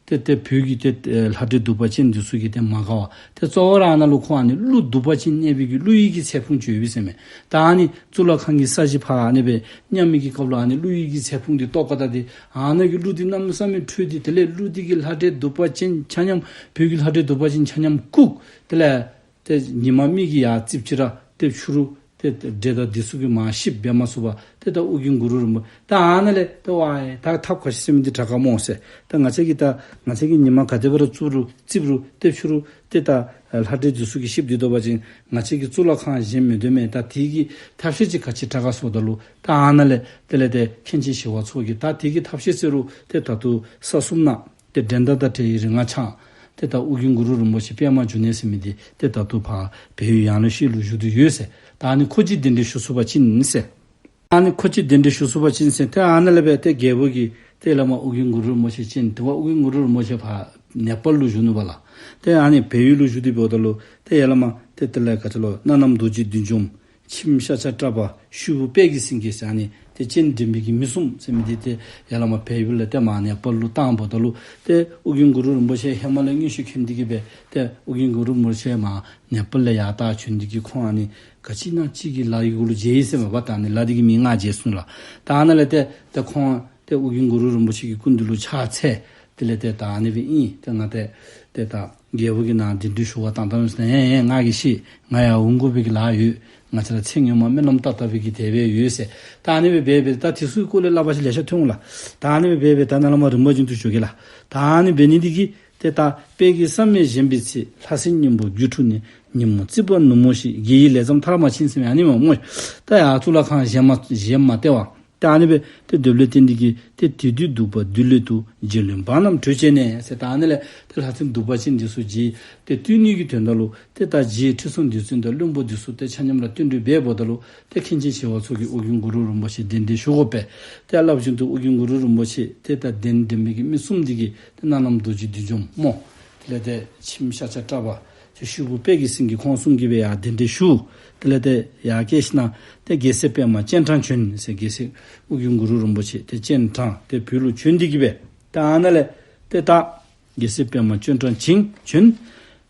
ཏེ་ཏེ་བོད་ཀྱི་ཏེ་ལྷ་འདྲེ་གདུག་པ་ཅན་འདི་ཚུ་གིས་ཏེ་མ་དགའ་བར་ཏེ་གཙོ་བོ་ར་ཨ་ནཱ་ལུ་ཁོ་ཨ་ནི་ཀླུ་གདུག་པ་ཅན་གནས་པའི་གི་ཀླུ་ཡི་གི་ཚེ་ཕུང་བཅོལ་བས་ཟེར་མས། ད་ཨ་ནི་གཙུག་ལག་ཁང་གི་ས་གཞི་ཕར་ཨ་ནི་སྦེ་མཉམ་མི་གི་སྐབས་ལུ་ཨ་ནི་ཀླུ་ཡི་གི་ཚེ་ཕུང་འདི་ཐོག་ཁར་ད་ཏེ་ཨ་ནཱ་གི་ཀླུ་འདི་གནམ་མེད་ས་མེད་ཁྲོས་ཏེ་དེ་ལས་ཀླུ་འདི་གིས་ལྷ་འདྲེ་གདུག་པ་ཅན་ཆ་མཉམ་བོད་ཀྱི་ལྷ་འདྲེ་གདུག་པ་ཅན་ཆ་མཉམ་བཀུག། དེ་ལས་ཏེ་ཉི་མ་མིག་གིས་ཡར་བཙིར་ཅི་ར་ཏེ་ཕྱི་རུ་ཏེ་འདྲེ་དང་འདི་ཚུ་གིས་མར་གཤིབ་འབད་མ་ཚུགས་པར་ཏེ་ད་ཨོ་རྒྱན་གུ་རུ་རིན་པོ་ད་ཨ་ནཱ་ལས་ཏེ་ཝའེ་ད་ཐབས་ག་ཅི་ཟེར་མི་འདི་དྲག་ག་སྨོ་ཟེར། ད་ང་བཅས་ཀྱིས་ད་ང་བཅས་ཀྱིས་ཉི་མ་ག་དེ་སྦེ་ར་བཙུགས་རུང་བཙིར་རུང་ཏེ་ཕྱི་རུ་ཏེ་ད་ལྷ་འདྲེ་འདི་ཚུ་གིས་གཤིབ་སྟེ་སྡོད་པ་ཅིན་ང་བཅས་ཀྱིས་གཙུག་ལག་ཁང་བཞེངས་མི་སྡོད་མས། ད་དེ་གི་ཐབས་ཤེས་ཅིག་ག་ཅི་དྲག་ག་ཟེརཝ་ད་ལུ་ད་ཨ་ནཱ་ལས་དེ་ལས་ཏེ་མཁན་ཆེན་ཞི་བ་འཚོ་གིས་ད་དེ་གི་ཐབས་ཤེས་ཟེར་རུང་ཏེ་ད་ལྟོ་ས་གསུམ་ནང་ཏེ་འགྲན་ཟླ་དང་བྲལ་བའི་རིག་སྔགས་འཆང་ ཏེ་ད་ཨོ་རྒྱན་གུ་རུ་རིན་པོ་ཆེ་པདྨ་འབྱུང་གནས་ཟེར་མི་འདི་ཏེ་ད་ལྟོ་ཕར་བལ་ཡུལ་ཡང་ལེ་ཤོད་ལུ་བཞུགས་ཏེ་ཡོད་ཟེར། ད་ཨ་ནི་ཁོ་ཅིག་གདན་འདྲེན་ཞུ་ཚུགས་པ་ཅིན་ཟེར། ཨ་ནི་ཁོ་ཅིག་གདན་འདྲེན་ཞུ་ཚུགས་པ་ཅིན་ཟེར། ཏེ་ཨ་ནཱ་ལས་སྦེ་ཏེ་རྒྱལ་པོ་གིས་ཏེ་ཡ་ལ་མ་ཨོ་རྒྱན་གུ་རུ་རིན་པོ་ཆེ་ཅིག་ཏེ་ཨོ་རྒྱན་གུ་རུ་རིན་པོ་ཆེ་ཕར་ནེ་པཱལ་ལུ་བཞུགས་ནུག་པ་ལགས། ཏེ་ཨ་ནི་བལ་ཡུལ་ལུ་བཞུགས་ཏེ་འབདཝ་ད་ལུ་ཏེ་ཡ་ལ་མ་ཏེ་དེ་ལས་ག་ཅི་ལོ་སྣ་ནམ་རྡོ་རྗེ་བདུད་འཇོམས། མཆིམས་ཤཱཀྱ་བྲག་པ། ཤུད་བུ་དཔལ་གྱི་སེང་གེ་ཟེར་ཨ་ནི་ཏེ་སྤྱན་འདྲེན་པའི་གི་མི་གསུམ་ཟེར་མི་འདི་ཏེ་ཡ་ལ་མ་བལ་ཡུལ་ལས་ཏེ་མར་ནེ་པཱལ་ལུ་བཏང་འབདཝ་ད་ལུ་ཏེ་ཨོ་རྒྱན་གུ་རུ་རིན་པོ་ཆེ་ཧེ་མ་ལས་མངོན་ཤེས་མཁྱེན་ཏེ་གིས་སྦེ་ཏེ་ཨོ་རྒྱན་གུ་རུ་རིན་པོ་ཆེ་མར་ནེ་པཱལ་ལས་ཡར་ད་བྱོན་ཏེ་གིས་ཁོང་ཨ་ནི་ག་ཅི་ན་ཅིག་གི་ལ་ཡི་གུ་ལུ་མཇལ་ཡི་ཟེར་མས་པ། ད་ཨ་ནི་ལ་འདི་གི་མིང་ང་མཇལ་སོང་ལགས། ད་ཨ་ནཱ་ལས་ཏེ་ཏེ་ཁོང་ཏེ་ཨོ་རྒྱན་གུ་རུ་རིན་པོ་ཆེ་གི་སྐུ་མདུན་ལུ་ཕྱག་འཚལ། དེ་ལས་ཏེ་ད་ཨ་ནི་སྦེ་ཨིན། ཏེ་ང་ཏེ་ཏེ་ད་རྒྱལ་པོ་གི་ནཱ་གདན་འདྲེན་ཞུ་བར་བཏང་བཏངམ་ཨིན་ཟེར་ན། ཨེ་ཨེ་ང་གིས་ཤེས། ང་ཡར་འོང་དགོ་པའི་གི་ལཱ་ཡོད། ང་བཅས་ར་ཚེ་སྔོན་མ་སྨོན་ལམ་བཏབ་བཏབ་པའི་གི་དེ་སྦེ་ཡོད་ཟེར། ད་ཨ་ནི་སྦེ་འབད་འབད་ད་དེ་ཚུ་གི་སྐོར་ལས་སླབ་པ་ཅིན་ལེ་ཤ་ཐོན་འོང་ལགས། ད་ཨ་ནི་སྦེ་འབད་འབད་ད་ནཱ་ལས་མར་རིམ་པ་བཞིན་དུ་ཞུ་གེ་ལགས། ད་ཨ་ནི་འབད་ནི་འདི་གིས་ཏེ་ད་དཔལ་གྱི་བསམ་ཡས་བཞེངས་པའི་ཚེ། ལྷ་སྲིན་སྙིང་པོ་སྒྱུ་འཕྲུལ་ནས། ཉིན་མོ་རྩིག་པ་ནུབ་མོ་ཞིག། དགེ་བའི་ལས་བརྩམས་མཐར་མ་ཕྱིན་ཟེར་མི་ཨ་ནི་མས་སྨོ། ད་ཡར་གཙུག་ལག་ཁང་བཞེངས་མ་བཞེངས་མ་སྟེར་བར་ཏེ་ཨ་ནི་སྦེ་ཏེ་སྡོདཔ་ལས་བརྟེན་ཏེ་གིས་ཏེ་དེ་དུས་གདུག་པ་བདུད་ལས་འདུལ། རྗེ་བློན་འབངས་རྣམས་བྲོས་བྱས་ནས་ཟེར། ད་ཨ་ནི་ལས་ཏེ་ལྷ་སྲིན་གདུག་པ་ཅན་འདི་ཚུ་རྗེ་ཏེ་བཏུལ་ནི་གི་དོན་དག་ལུ་ཏེ་ད་རྗེ་ཁྲི་སྲོང་ལྡེ་བཙན་དང་བློན་པོ་འདི་ཚུ་ཏེ་ཆ་མཉམ་ར་བསྟུན་གྲོས་འབད་འབདཝ་ད་ལུ་ཏེ་མཁན་ཆེན་ཞི་བ་འཚོ་གིས་ཨོ་རྒྱན་གུ་རུ་རིན་པོ་ཆེ་གདན་འདྲེན་ཞུ་དགོ་པས། ཏེ་སླབ་བཞིན་དུ་ཨོ་རྒྱན་གུ་རུ་རིན་པོ་ཆེ་ཏེ་ད་གདན་འདྲེན་པའི་གི་མི་གསུམ་འདི་གིས་ཏེ་སྣ་ནམ་རྡོ་རྗེ་བདུད་འཇོམས་སྨོ། དེ་ལས་ཏེ་མཆིམས་ཤཱཀྱ་བྲག་པ། ཏེ་ཤུད་བུ་དཔལ་གྱི་སེང་གེ་ཁོང་གསུམ་གྱིས་སྦེ་ཡར་གདན་འདྲེན་ཞུ། དེ་ལས་ཏེ་ཡར་བསྐྱལ་ཞིནམ་ཏེ་རྒྱལ་སྲས་པདྨ་སྤྱན་དྲངས་བྱོན་ཟེར། རྒྱལ་སྲས་ཨོ་རྒྱན་གུ་རུ་རིན་པོ་ཆེ་ཏེ་སྤྱན་དྲངས་ཏེ་བོད་ལུ་བྱོན་ཏེ་གིས་སྦེ་ཏེ་ཨ་ནཱ་ལས་ཏེ་ད་རྒྱལ་སྲས་པདྨ་སྤྱན་དྲངས་ཅིང་བྱོན།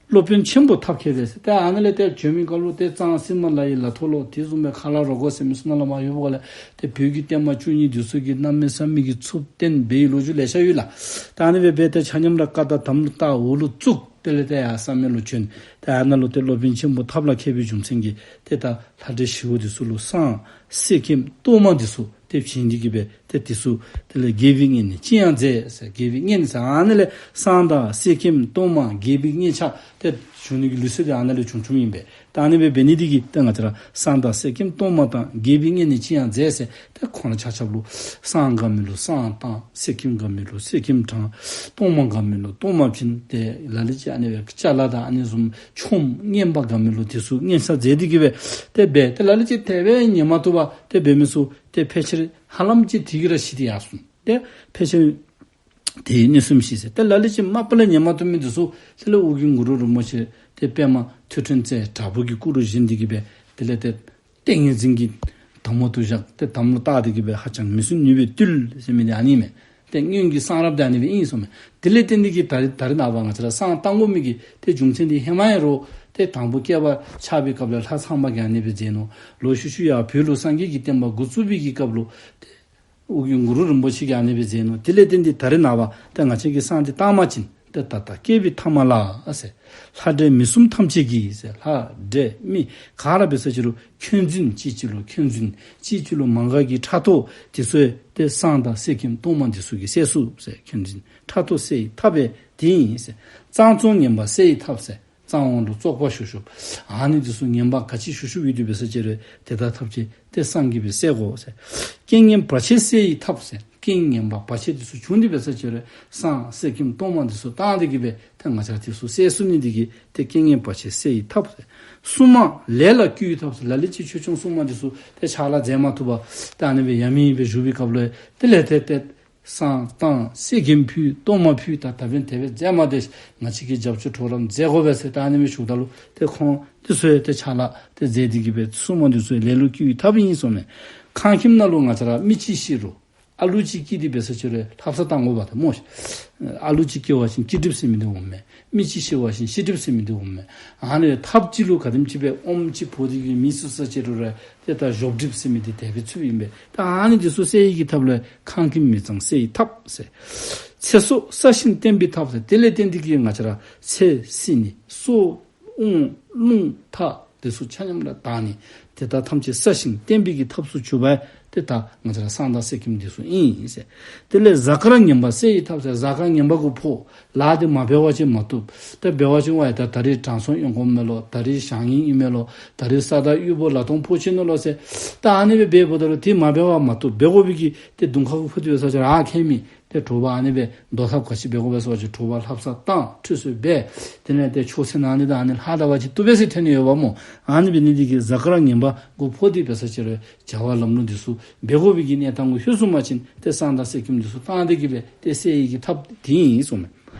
སློབ་དཔོན་ཆེན་པོ་ཐབས་མཁས་པས་ཟེར། ཏེ་ཨ་ནཱ་ལས་ཏེ་བྱོན་མི་སྐབས་ལུ་ཏེ་གཙང་སིལ་མ་ལ་ཡི་ལ་ཐོག་ལུ་དེ་བཟུམ་སྦེ་ཁ་ལ་རོ་གོ་ཟེར་མི་ཚུ་ནཱ་ལས་མར་ཡོདཔ་ལས་ཏེ་བོད་ཀྱི་བསྟན་པ་བཅུ་གཉིས་འདི་ཚུ་གི་གནམ་མེད་ས་མེད་ཀྱི་ཚུར་བསྟན་པའི་ལོ་རྒྱུས་ལེ་ཤ་ཡོད་ལགས། ད་ཨ་ནི་སྦེ་འབད་ཏེ་ཆ་མཉམ་ར་བཀའ་དང་དམ་ལུ་བཏགས་འོག་ལུ་བཙུགས། དེ་ལས་ཏེ་ཡར་བསམ་ཡས་ལུ་བྱོན། ཏེ་ཨ་ནཱ་ལུ་ཏེ་སློབ་དཔོན་ཆེན་པོ་ཐབས་ལ་མཁས་པའི་རྒྱུ་མཚན་གྱིས་ཏེ་ད་ལྷ་འདྲེ་ཞི་བོ་འདི་ཚུ་ལུ་བསང་གསེར་སྐྱེམས་གཏོར་མ་འདི་ཚུ་ཏེ་བྱིན་ཏེ་གིས་སྦེ་ཏེ་འདི་ཚུ་དེ་ལས་དགེ་བའི་བསྙེན་གནས་ཅི་ཡང་མཛད་ཟེར། དགེ་བའི་བསྙེན་གནས་ཟེར་ཨ་ནི་ལས་བསང་དང་གསེར་སྐྱེམས་གཏོར་མ་དགེ་བའི་བསྙེན་ཆ་ཏེ་བྱུང་ནི་གི་ལུགས་སྲོལ་འདི་ཨ་ནཱ་ལས་བྱུང་བྱུངམ་ཨིན་པས། ད་ཨ་ནི་སྦེ་འབད་ནི་འདི་གིས་ཏེ་ང་བཅས་ར་བསང་དང་གསེར་སྐྱེམས་གཏོར་མ་དང་དགེ་བའི་བསྙེན་གནས་ཅི་ཡང་མཛད་ཟེར། ཏེ་ཁོང་ར་ཆ་ཁྱབ་ལུ་བསང་དགའ་མི་ལུ་བསང་བཏང་། གསེར་སྐྱེམས་དགའ་མི་ལུ་གསེར་སྐྱེམས་དྲངས། གཏོར་མ་དགའ་མི་ལུ་གཏོར་མ་བྱིན། ཏེ་ལ་ལུ་ཅིག་ཨ་ནི་སྦེ་ཅ་ལ་དང་ཨ་ནི་བཟུམ་ཆོམ་རྔན་པ་དགའ་མི་ལུ་འདི་ཚུ་རྔན་ཆ་མཛད་དེ་གིས་སྦེ་ཏེ་འབད། ཏེ་ལ་ལུ་ཅིག་དེ་སྦེ་ཉན་མ་བཏུབ་པར་ཏེ་འབད་མི་ཚུ་ཏེ་ཕལ་ཆེར་ཧ་ལམ་ཅིག་དེ་གིས་ར་ཤི་སྟེ་ཡར་སོང་། ཏེ་ཕལ་ཆེར་དེ་གནས་གསུམ་ཤི་ཟེར། ཏེ་ལ་ལུ་ཅིག་མ་པ་ལས་ཉན་མ་བཏུབ་མི་འདི་ཚུ་དེ་ལས་ཨོ་རྒྱན་གུ་རུ་རིན་པོ་ཆེ་ཏེ་པདྨ་ཐོད་ཕྲེང་རྩལ་དྲག་པོ་གི་སྐུ་རུ་བཞེངས་ཏེ་གིས་སྦེ་དེ་ལས་ཏེ་ཏིང་ངེ་འཛིན་གྱི་དམ་འོག་ཏུ་བཞག། ཏེ་དམ་ལུ་བཏགས་ཏེ་གིས་སྦེ་ཧ་ཅང་མི་སྲུན་ནུས་པས་བཏུལ་ཟེར་མི་འདི་ཨ་ནི་མས། ཏེ་སྔོན་གྱི་བསང་རབས་འདི་ཨ་ནི་སྦེ་ཨིན་གསུངམ་མས། དེ་ལས་བརྟེན་ཏེ་གིས་ད་རེས་ད་རེས་ནངས་པ་ང་བཅས་ར་བསང་བཏང་དགོ་མི་གི་ཏེ་རྒྱུ་མཚན་འདི་ཧེ་མ་ཡང་རོགས་ཏེ་དང་པོ་བསྐལ་པ་ཆགས་པའི་སྐབས་ལས་ལྷ་ཚངས་པ་གིས་ཨ་ནི་སྦེ་མཛད་ནུག། ལོག་ཤུལ་ཤུལ་ཡར་བོད་ལུ་སངས་རྒྱས་ཀྱི་བསྟན་པ་འགོ་བཙུགས་པའི་གི་སྐབས་ལུ་ཏེ་ཨོ་རྒྱན་གུ་རུ་རིན་པོ་ཆེ་གིས་ཨ་ནི་སྦེ་མཛད་ནུག། དེ་ལས་བརྟེན་ཏེ་ད་རེས་ནངས་པ་ཏེ་ང་བཅས་ཀྱིས་བསང་འདི་བཏང་བ་ཅིན་ཏེ་ད་ལྟ་བསྐལ་པའི་ཐ་མ་ལ་ཟེར། ལྷ་འདྲེ་མི་གསུམ་ཐམས་ཅད་ཀྱིས་ཟེར། ལྷ་འདྲེ་མི་ག་ར་འབད་ས་ཅི་རུང་འཁོན་འཛིན་གཅིག་གཅིག་ལུ་འཁོན་འཛིན་གཅིག་གཅིག་ལུ་མ་དགའ་གི་ཕྲག་དོག་འདི་ཚུ་ཏེ་བསང་དང་གསེར་སྐྱེམས་གཏོར་མ་འདི་ཚུ་གིས་སེལ་ཚུགས་ཟེར། འཁོན་འཛིན་ཕྲག་དོག་སེལ་བའི་ཐབས་འདི་ཨིན་ཟེར། གཙང་བཙོག་ངན་པ་སེལ་བའི་ཐབས་ཟེར། གཙང་བོ་ལུ་བཙོག་པ་ཤུབ་ཤུབ་ཨ་ནི་འདི་ཚུ་ངན་པ་ག་ཅི་ཤུབ་ཤུབ་ཡོད་དེ་འབད་ས་ཅི་རུང་དེ་དག་ཐམས་ཅད་ཏེ་བསང་གིས་སྦེ་སེལ་དགོ་ཟེར། རྐྱེན་ངན་བར་ཆད་སེལ་བའི་ཐབས་ཟེར། རྐྱེན་ངན་པ་བར་ཆད་འདི་ཚུ་བྱུང་སྟེ་འབད་ས་ཅི་རུང་བསང་གསེར་སྐྱེམས་གཏོར་མ་འདི་ཚུ་བཏང་སྟེ་གིས་སྦེ་ཏེ་ང་བཅས་འདི་ཚུ་སེལ་ཚུགས་ནི་འདི་གིས་ཏེ་རྐྱེན་ངན་བར་ཆད་སེལ་བའི་ཐབས་ཟེར། སྲུང་མ་ལས་ལ་བསྐུལ་བའི་ཐབས་ཟེར། ལ་ལུ་ཅིག་ཆོས་སྐྱོང་སྲུང་མ་འདི་ཚུ་ཏེ་ཕྱག་ལཱ་མཛད་མ་བཏུབ་པར་ཏེ་ཨ་ནི་སྦེ་ཡ་མེད་སྦེ་བཞུགས་པའི་སྐབས་ལུ་དེ་ལས་ཏེ་ཏེ་བསང་བཏང་གསེར་སྐྱེམས་ཕུལ་གཏོར་མ་ཕུལ་ད་ད་འབདན་དེ་སྦེ་མཛད་མ་སྟེར། ང་བཅས་ཀྱིས་རྒྱབ་སྐྱོར་གྲོགས་རམ་མཛད་དགོ་པས་ཟེར་ད་ཨ་ནི་སྦེ་ཞུཝ་ད་ལུ་ཏེ་ཁོང་འདི་ཚུ་ཡང་ཏེ་ཕྱག་ལཱ་ཏེ་མཛད་དེ་གིས་སྦེ་སྲུང་མ་འདི་ཚུ་ལས་ལུ་བསྐུལ་བའི་ཐབས་ཨིན་གསུངམ་མས། ཁང་ཁྱིམ་ནང་ལུ་ང་བཅས་ར་མི་གཅིག་ཤི་རུང་ཨ་ལུ་ཅིག་སྐྱེས་ཏེ་འབད་ས་ཅི་རུང་ལྷ་བསང་བཏང་དགོཔ་ད་སྨོ་ཤིག། ཨ་ལུ་ཅིག་སྐྱེ་བ་ཅིན་སྐྱེ་གྲིབ་ཟེར་མི་འདི་འོངམ་མས། མི་གཅིག་ཤི་བ་ཅིན་ཤི་གྲིབ་ཟེར་མི་འདི་འོངམ་མས། ཨ་ནི་ཐབས་ཅིག་ལུ་ག་དེམ་ཅིག་སྦེ་ཨོམ་ཅིག་ཕོག་སྟེ་གིས་མེ་ཚུགས་ས་ཅི་རུང་ར་ཏེ་ད་གཞོབ་གྲིབ་ཟེར་མི་འདི་དེ་སྦེ་ཚུགསཔ་ཨིན་པས། ད་ཨ་ནི་འདི་ཚུ་སེལ་ནི་གི་ཐབས་ལུ་ཁང་ཁྱིམ་མི་གཙང་སེལ་ནིའི་ཐབས་ཟེར། ཚེ་སྲོག་ས་ཞིང་བརྟན་པའི་ཐབས་ཟེར། དེ་ལས་བརྟེན་ཏེ་གིས་ང་བཅས་ར་ཚེ་བསྲིང་ནི་སྲོག་དབང་རླུང་ཐག་འདི་ཚུ་ཆ་མཉམ་ར་དག་ནི་དེ་དག་ཐམས་ཅད་ས་ཞིང་བརྟན་པའི་གི་ཐབས་སུ་གྱུར་པ་ཏེ་ད་ང་བཅས་ར་བསང་དང་གསེར་སྐྱེམས་འདི་ཚུ་ཨིན་ཟེར། དེ་ལས་གཟའ་སྐར་ངན་པ་སེལ་ནིའི་ཐབས་ཟེར། གཟའ་སྐར་ངན་པ་གུ་ཕོག་ལཱ་འདི་མ་འབད་བ་ཅིན་མ་བཏུབ། ཏེ་འབད་བ་ཅིན་ཝའི་ད་ད་རིས་དྲང་སྲོང་ཨིན་དགོཔ་མས་ལོ། ད་རིས་བྱང་ཉིན་ཨིན་མས་ལོ། ད་རིས་ས་བདག་གཡུ་བོ་ལ་སྟོང་ཕོག་ཅི་ནུག་ལོ་ཟེར། ད་ཨ་ནི་སྦེ་འབདཝ་ད་ལུ་ཏེ་མ་འབད་བ་མ་བཏུབ། འབད་དགོ་པའི་གི་ཏེ་གདོང་ཁ་གུ་ཕུད་དེ་འབད་ས་ཅི་ར་ཨ་ཁེ་མི་ ཏེ་དྲོ་པ་ཨ་ནི་སྦེ་བཟློག་ཐབས་ག་ཅི་འབད་དགོ་པས་ཟེར་བ་ཅིན་དྲོ་པ་ལྷ་བསངས་བཏང་ཁྲུས་གསོལ་འབད། དེ་ལས་ཏེ་ཆོས་ཚན་ཨ་ནི་དང་ཨ་ནི་ལྷག་ད་པ་ཅིན་བཏུབ་པས་ཟེར་ཐོན་ནི་ཡོདཔ་སྨོ། ཨ་ནི་འབད་ནི་འདི་གིས་གཟའ་སྐར་ངན་པ་མགུ་འཕོ་སྟེ་འབད་ས་ཅིག་རུང་བྱ་བ་ལམ་ལུགས་འདི་ཚུ་འབད་དགོ་པའི་གི་གནས་སྟངས་གུ་ལྷོད་སོང་པ་ཅིན་ཏེ་བསངས་དང་གསེར་སྐྱེམས་འདི་ཚུ་བཏང་སྟེ་གི་སྦེ་ཏེ་སེལ་ནི་གི་ཐབས་འདི་ཨིན་གསུངམ་མས།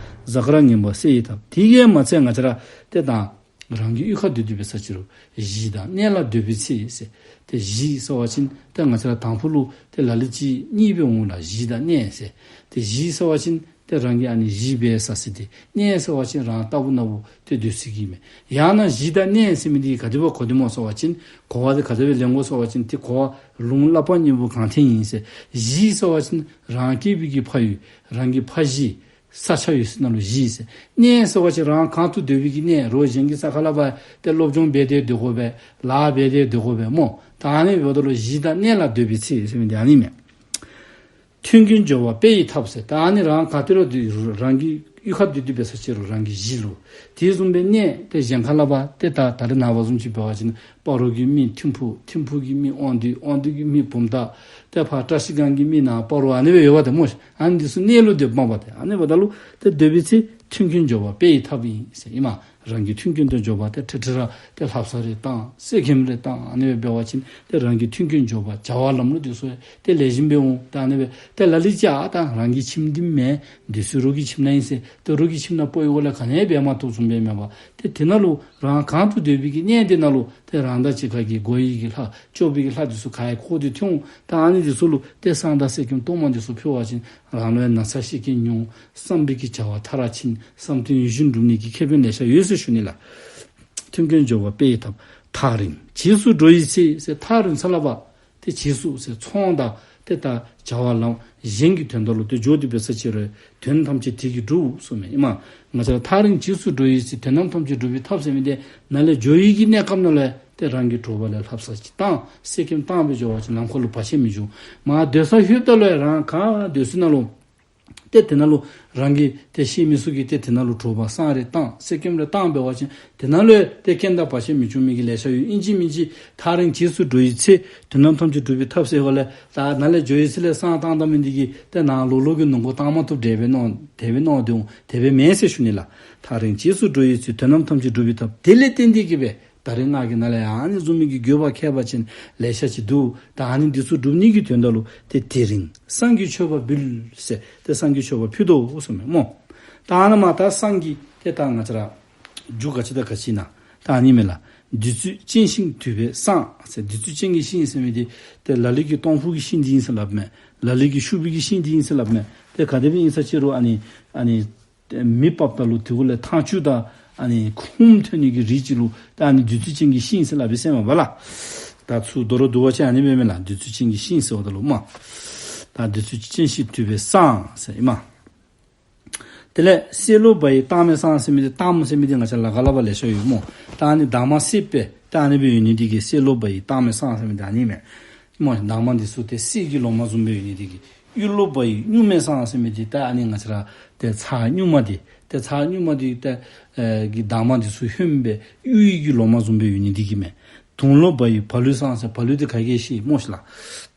གཟའ་སྐར་ངན་པ་སེལ་ནི་གི་ཐབས། དེ་གིས་མ་ཚད་ང་བཅས་ར་ཏེ་ད་རང་གི་གཡུས་ཁར་སྡོད་དེ་འབད་ས་ཅིག་རུང་གཞིས་དང་གནས་ལ་སྡོད་པའི་ཚེ་ཟེར། ཏེ་གཞིས་ཟེར་བ་ཅིན་ཏེ་ང་བཅས་ར་དང་ཕུ་ལུ་ཏེ་ལ་ལུ་ཅིག་གཉིས་སྦེ་འོང་ལགས། གཞིས་དང་གནས་ཟེར། ཏེ་གཞིས་ཟེར་བ་ཅིན་ཏེ་རང་གི་ཨ་ནི་གཞིས་སྦེ་ས་ཟེར། ཏེ་གནས་ཟེར་བ་ཅིན་རང་ལྟ་བུ་ན་བུ་ཏེ་སྡོད་ས་གི་མས། ཡང་ན་གཞིས་དང་གནས་ཟེར་མི་འདི་ག་དེ་སྦེ་གོ་དེ་སྨོ་ཟེར་བ་ཅིན་གོ་བ་འདི་ག་དེ་སྦེ་ལེན་དགོ་ཟེར་བ་ཅིན་ཏེ་གོ་བ་ལུང་བསླབ་པ་གཉིས་པོ་གང་ཐད་ཨིན་ཟེར། གཞིས་ཟེར་བ་ཅིན་རང་སྐྱེས་པའི་གི་ཕ་ཡུལ་རང་གི་ཕ་གཞིས་ས་ཆ་ཡོད་ས་ནང་ལུ་གཞིས་ཟེར། གནས་ཟེར་བ་ཅིན་རང་གང་དུ་སྡོད་པའི་གི་གནས། རོགས་གཞན་གྱི་ས་ཁར་ལུ་འབད་ཏེ་སློབ་སྦྱོང་འབད་དེ་སྡོད་དགོ་པས། ལཱ་འབད་དེ་སྡོད་དགོ་པས་སྨོ། ད་ཨ་ནི་འབདཝ་ད་ལུ་གཞིས་དང་གནས་ལ་སྡོད་པའི་ཚེ་ཟེར་མི་འདི་ཨ་ནི་མས། མཐུན་རྐྱེན་སྦྱོར་བ་སྤེལ་བའི་ཐབས་ཟེར། ད་ཨ་ནི་རང་ག་ཏེ་ར་སྡོད་རང་གི་གཡུས་ཁར་སྡོད་དེ་འབད་ས་ཅིག་རུང་རང་གི་གཞིས་ལུ། དེ་བཟུམ་སྦེ་གནས་ཏེ་གཞན་ཁར་ལུ་འབད་ཏེ་ད་ད་རེས་ནངས་པ་བཟུམ་ཅིག་འབད་བ་ཅིན་སྤ་རོ་གི་མི་ཐིམ་ཕུ་ཐིམ་ཕུ་གི་མི་དབང་འདུས་དབང་འདུས་ཀྱི་མི་བུམ་ཐང་། ཏེ་ཕར་བཀྲ་ཤིས་སྒང་གི་མི་ནཱ་སྤ་རོ་ཨ་ནི་སྦེ་ཡོདཔ་ཏེ་སྨོ། ཨ་ནི་འདི་ཚུ་གནས་ལུ་སྡོདཔ་མས་པ་ཏེ། ཨ་ནི་འབདཝ་ད་ལུ་ཏེ་སྡོད་པའི་ཚེ་མཐུན་རྐྱེན་སྦྱོར་བ་སྤེལ་བའི་ཐབས་ཨིན་ཟེར་ཨིན་མས། རང་གི་མཐུན་རྐྱེན་དང་འབྱོར་པ་ཏེ་ཁྲི་ཁྲི་ར་ཏེ་ལྷ་བསངས་རེ་བཏང་གསེར་སྐྱེམས་རེ་བཏང་ཨ་ནི་སྦེ་འབད་བ་ཅིན་ཏེ་རང་གི་མཐུན་རྐྱེན་འབྱོར་པ་བྱ་བ་ལམ་ལུགས་འདི་ཚུ་ཏེ་ལེགས་ཤོམ་སྦེ་འོང་། ཏེ་ཨ་ནི་སྦེ་ཏེ་ལ་ལུ་ཅིག་ཨ་ད་རང་གི་ཁྱིམ་འདི་མེན་འདི་ཚུ་རོགས་ཀྱི་ཁྱིམ་ནང་ཨིན་ཟེར་ཏེ་རོགས་ཀྱི་ཁྱིམ་ནང་སྤོ་བའི་སྒོ་ལས་ག་ནི་འབད་མ་བཏུབ་བཟུམ་སྦེ་མེན་པར་ཏེ་དེ་ནང་ལུ་རང་གང་དུ་སྡོད་པའི་གི་གནས་དེ་ནང་ལུ་ཏེ་རང་དང་གཅིག་ཁར་གྱི་དགོ་ཡི་གི་ལྷ་སྐྱོབ་པའི་གི་ལྷ་འདི་ཚུ་ག་ཡང་ཁོག་ཏུ་ཐོན་འོང་། ད་ཨ་ནི་འདི་ཚུ་ལུ་ཏེ་བསངས་དང་གསེར་སྐྱེམས་གཏོར་མ་འདི་ཚུ་ཕུལ་བ་ཅིན་རང་ལུ་ཡང་ན་ཚ་ཤི་རྐྱེན་ཉུང་། བསམ་པའི་གི་བྱ་བ་མཐར་ཕྱིན། བསམ་དོན་ཡིད་བཞིན་འགྲུབ་ནི་གི་ཁེ་ཕན་ལེ་ཤ་ཡོད་ཟེར་ཞུ་ནི་ལགས། མཐུན་རྐྱེན་སྦྱོར་བ་སྤེལ་བའི་ཐབས། ཐག་རིང་རྗེས་སུ་འགྲོ་བའི་ཚེ་ཟེར། ཐག་རིང་ས་ལུ་འབད་ཏེ་རྗེས་སུ་ཟེར་ཚོང་དང་ཏེ་ད་བྱ་བ་ལམ་གཞན་གྱི་དོན་དག་ལུ་ཏེ་འགྱོ་སྟེ་འབད་ས་ཅིག་རུང་དོན་ཐམས་ཅད་དེ་གིས་འགྲུབ་གསུངམ་མས་ཨིན་མས། ང་བཅས་ར་ཐག་རིང་རྗེས་སུ་འགྲོ་བའི་ཚེ་དོན་རྣམས་ཐམས་ཅད་འགྲུབ་པའི་ཐབས་ཟེར་མི་འདི་ནཱ་ལས་འགྱོ་ཡི་གི་གནས་སྐབས་ནང་ལས་ཏེ་རང་གིས་དྲོ་པ་ལས་ལྷ་བསངས་ཅིག་བཏང་གསེར་སྐྱེམས་བཏང་སྦེ་འགྱོ་བ་ཅིན་ལམ་ཁར་ལུ་བར་ཆད་མི་འབྱུང་། མར་སྡོད་ས་ལྷོདཔ་ད་ལུ་རང་ག་སྡོད་ས་ནང་ལུ་ཏེ་དེ་ནང་ལུ་རང་གི་ཏེ་ཤེས་མི་ཚུ་གིས་ཏེ་དེ་ནང་ལུ་དྲོ་པ་བསངས་རེ་བཏང་གསེར་སྐྱེམས་རེ་བཏང་འབད་བ་ཅིན་དེ་ནང་ལུ་ཏེ་རྐྱེན་དང་བར་ཆད་མི་འབྱུང་མི་གི་ལེ་ཤ་ཡོད། ཨིན་ཅི་མིན་ཅི་ཐག་རིང་རྗེས་སུ་འགྲོ་བའི་ཚེ་དོན་རྣམས་ཐམས་ཅད་འགྲུབ་པའི་ཐབས་ཟེར་བ་ལས་ད་ནཱ་ལས་འགྱོ་ཡི་ཚེ་ལས་བསངས་བཏང་བཏང་མི་འདི་གིས་ཏེ་ནཱ་ལོག་ལོག་གི་ནང་འགོ་བཏང་མ་བཏུབ་དེ་སྦེ་མནོ་དེ་སྦེ་མནོ་སྟེ་འོང་། དེ་སྦེ་མེན་ཟེར་ཞུ་ནི་ལགས། ཐག་རིང་རྗེས་སུ་འགྲོ་བའི་ཚེ་དོན་རྣམས་ཐམས་ཅད་འགྲུབ་པའི་ཐབས། དེ་ལས་བརྟེན་ཏེ་གི་སྦེ་ད་རེས་ང་གིས་ནཱ་ལས་ཨ་ནི་བཟུམ་མའི་གི་དགོས་པ་ཁྱད་པར་ཅན་ལེ་ཤ་ཅིག་འདུག། ད་ཨ་ནི་འདི་ཚུ་སྒྲུབ་ནི་གི་དོན་དག་ལུ་ཏེ་དེ་རིང་བསངས་ཀྱི་མཆོད་པ་འབུལ་ཟེར་ཏེ་བསངས་ཀྱི་མཆོད་པ་ཕུལ་དོ་གསུངམ་མས་སྨོ། ད་ཨ་ནཱ་མར་ད་བསངས་ཀྱི་ཏེ་ད་ང་བཅས་ར་རྒྱུ་ག་ཅི་དང་ག་ཅི་ཨིན་ན་ད་ཨ་ནི་མས་ལགས། བདུད་རྩི་ཅན་ཤིང་དུད་པའི་བསངས་ཟེར། བདུད་རྩི་ཅན་གྱི་ཤིང་ཟེར་མི་འདི་ཏེ་ལ་ལུ་གི་སྟོང་ཕུ་གི་ཤིང་འདི་ཨིན་ཟེར་སླབ་མས། ལ་ལུ་གི་ཤུག་པའི་གི་ཤིང་འདི་ཨིན་ཟེར་སླབ་མས། ཏེ་ག་དེ་སྦེ་ཨིན་ས་ཅིག་རུང་ཨ་ནི་ཨ་ནི་མེ་ཕབ་ད་ལུ་དེ་གུ་ལས་ཐང་ཆུ་དང་ཨ་ནི་ཁུངམ་ཐོན་ནི་གི་རིགས་ཅིག་ལུ་ད་ཨ་ནི་བདུད་རྩི་ཅན་གྱི་ཤིང་ཟེར་སླབ་ཨིན་ཟེར་མས་པ་ལགས། ད་ཚུར་དོ་རུང་བསྡུ་བ་ཅིན་ཨ་ནི་སྦེ་མས་ལགས། བདུད་རྩི་ཅན་གྱི་ཤིང་ཟེརཝ་ད་ལུ་སྨོ། ད་བདུད་རྩི་ཅན་ཤིང་དུད་པའི་བསངས་ཟེར་ཨིན་མས། དེ་ལས་སྲེད་ལོ་བ་ཡི་གཏང་མའི་བསངས་ཟེར་མི་འདི་གཏང་མ་ཟེར་མི་འདི་ང་བཅས་ལ་ག་ལ་བ་ལེ་ཤ་ཡོད་སྨོ། ད་ཨ་ནི་དྭངས་མ་སྲེད་པའི་ད་ཨ་ནི་སྦེ་ཡོད་ནི་འདི་གིས་སྲེད་ལོ་བ་ཡི་གཏང་མའི་བསངས་ཟེར་མི་འདི་ཨ་ནི་མས། སྨོ་དྭངས་མ་འདི་ཚུ་ཏེ་གསེར་གྱི་ལོ་མ་བཟུམ་སྦེ་ཡོད་ནི་འདི་གིས། གཡུ་ལོ་བ་ཡི་གཉུག་མའི་བསངས་ཟེར་མི་འདི་ད་ཨ་ནི་ང་བཅས་ར་ཏེ་ཚྭ་གཉུག་མ་འདི་ཏེ་ཚྭ་གཉུག་མ་འདི་ཏེ་ཨེ་གི་དྭངས་མ་འདི་ཚུ་ཧོནམ་སྦེ་གཡུ་ཡི་གི་ལོ་མ་བཟུམ་སྦེ་ཡོད་ནི་འདི་གིས་མས། དུང་ལོ་བ་ཡི་བ་ལུའི་བསངས་ཟེར། བ་ལུ་འདི་ག་གིས་ཤེས་སྨོ་ཤིག་ལགས།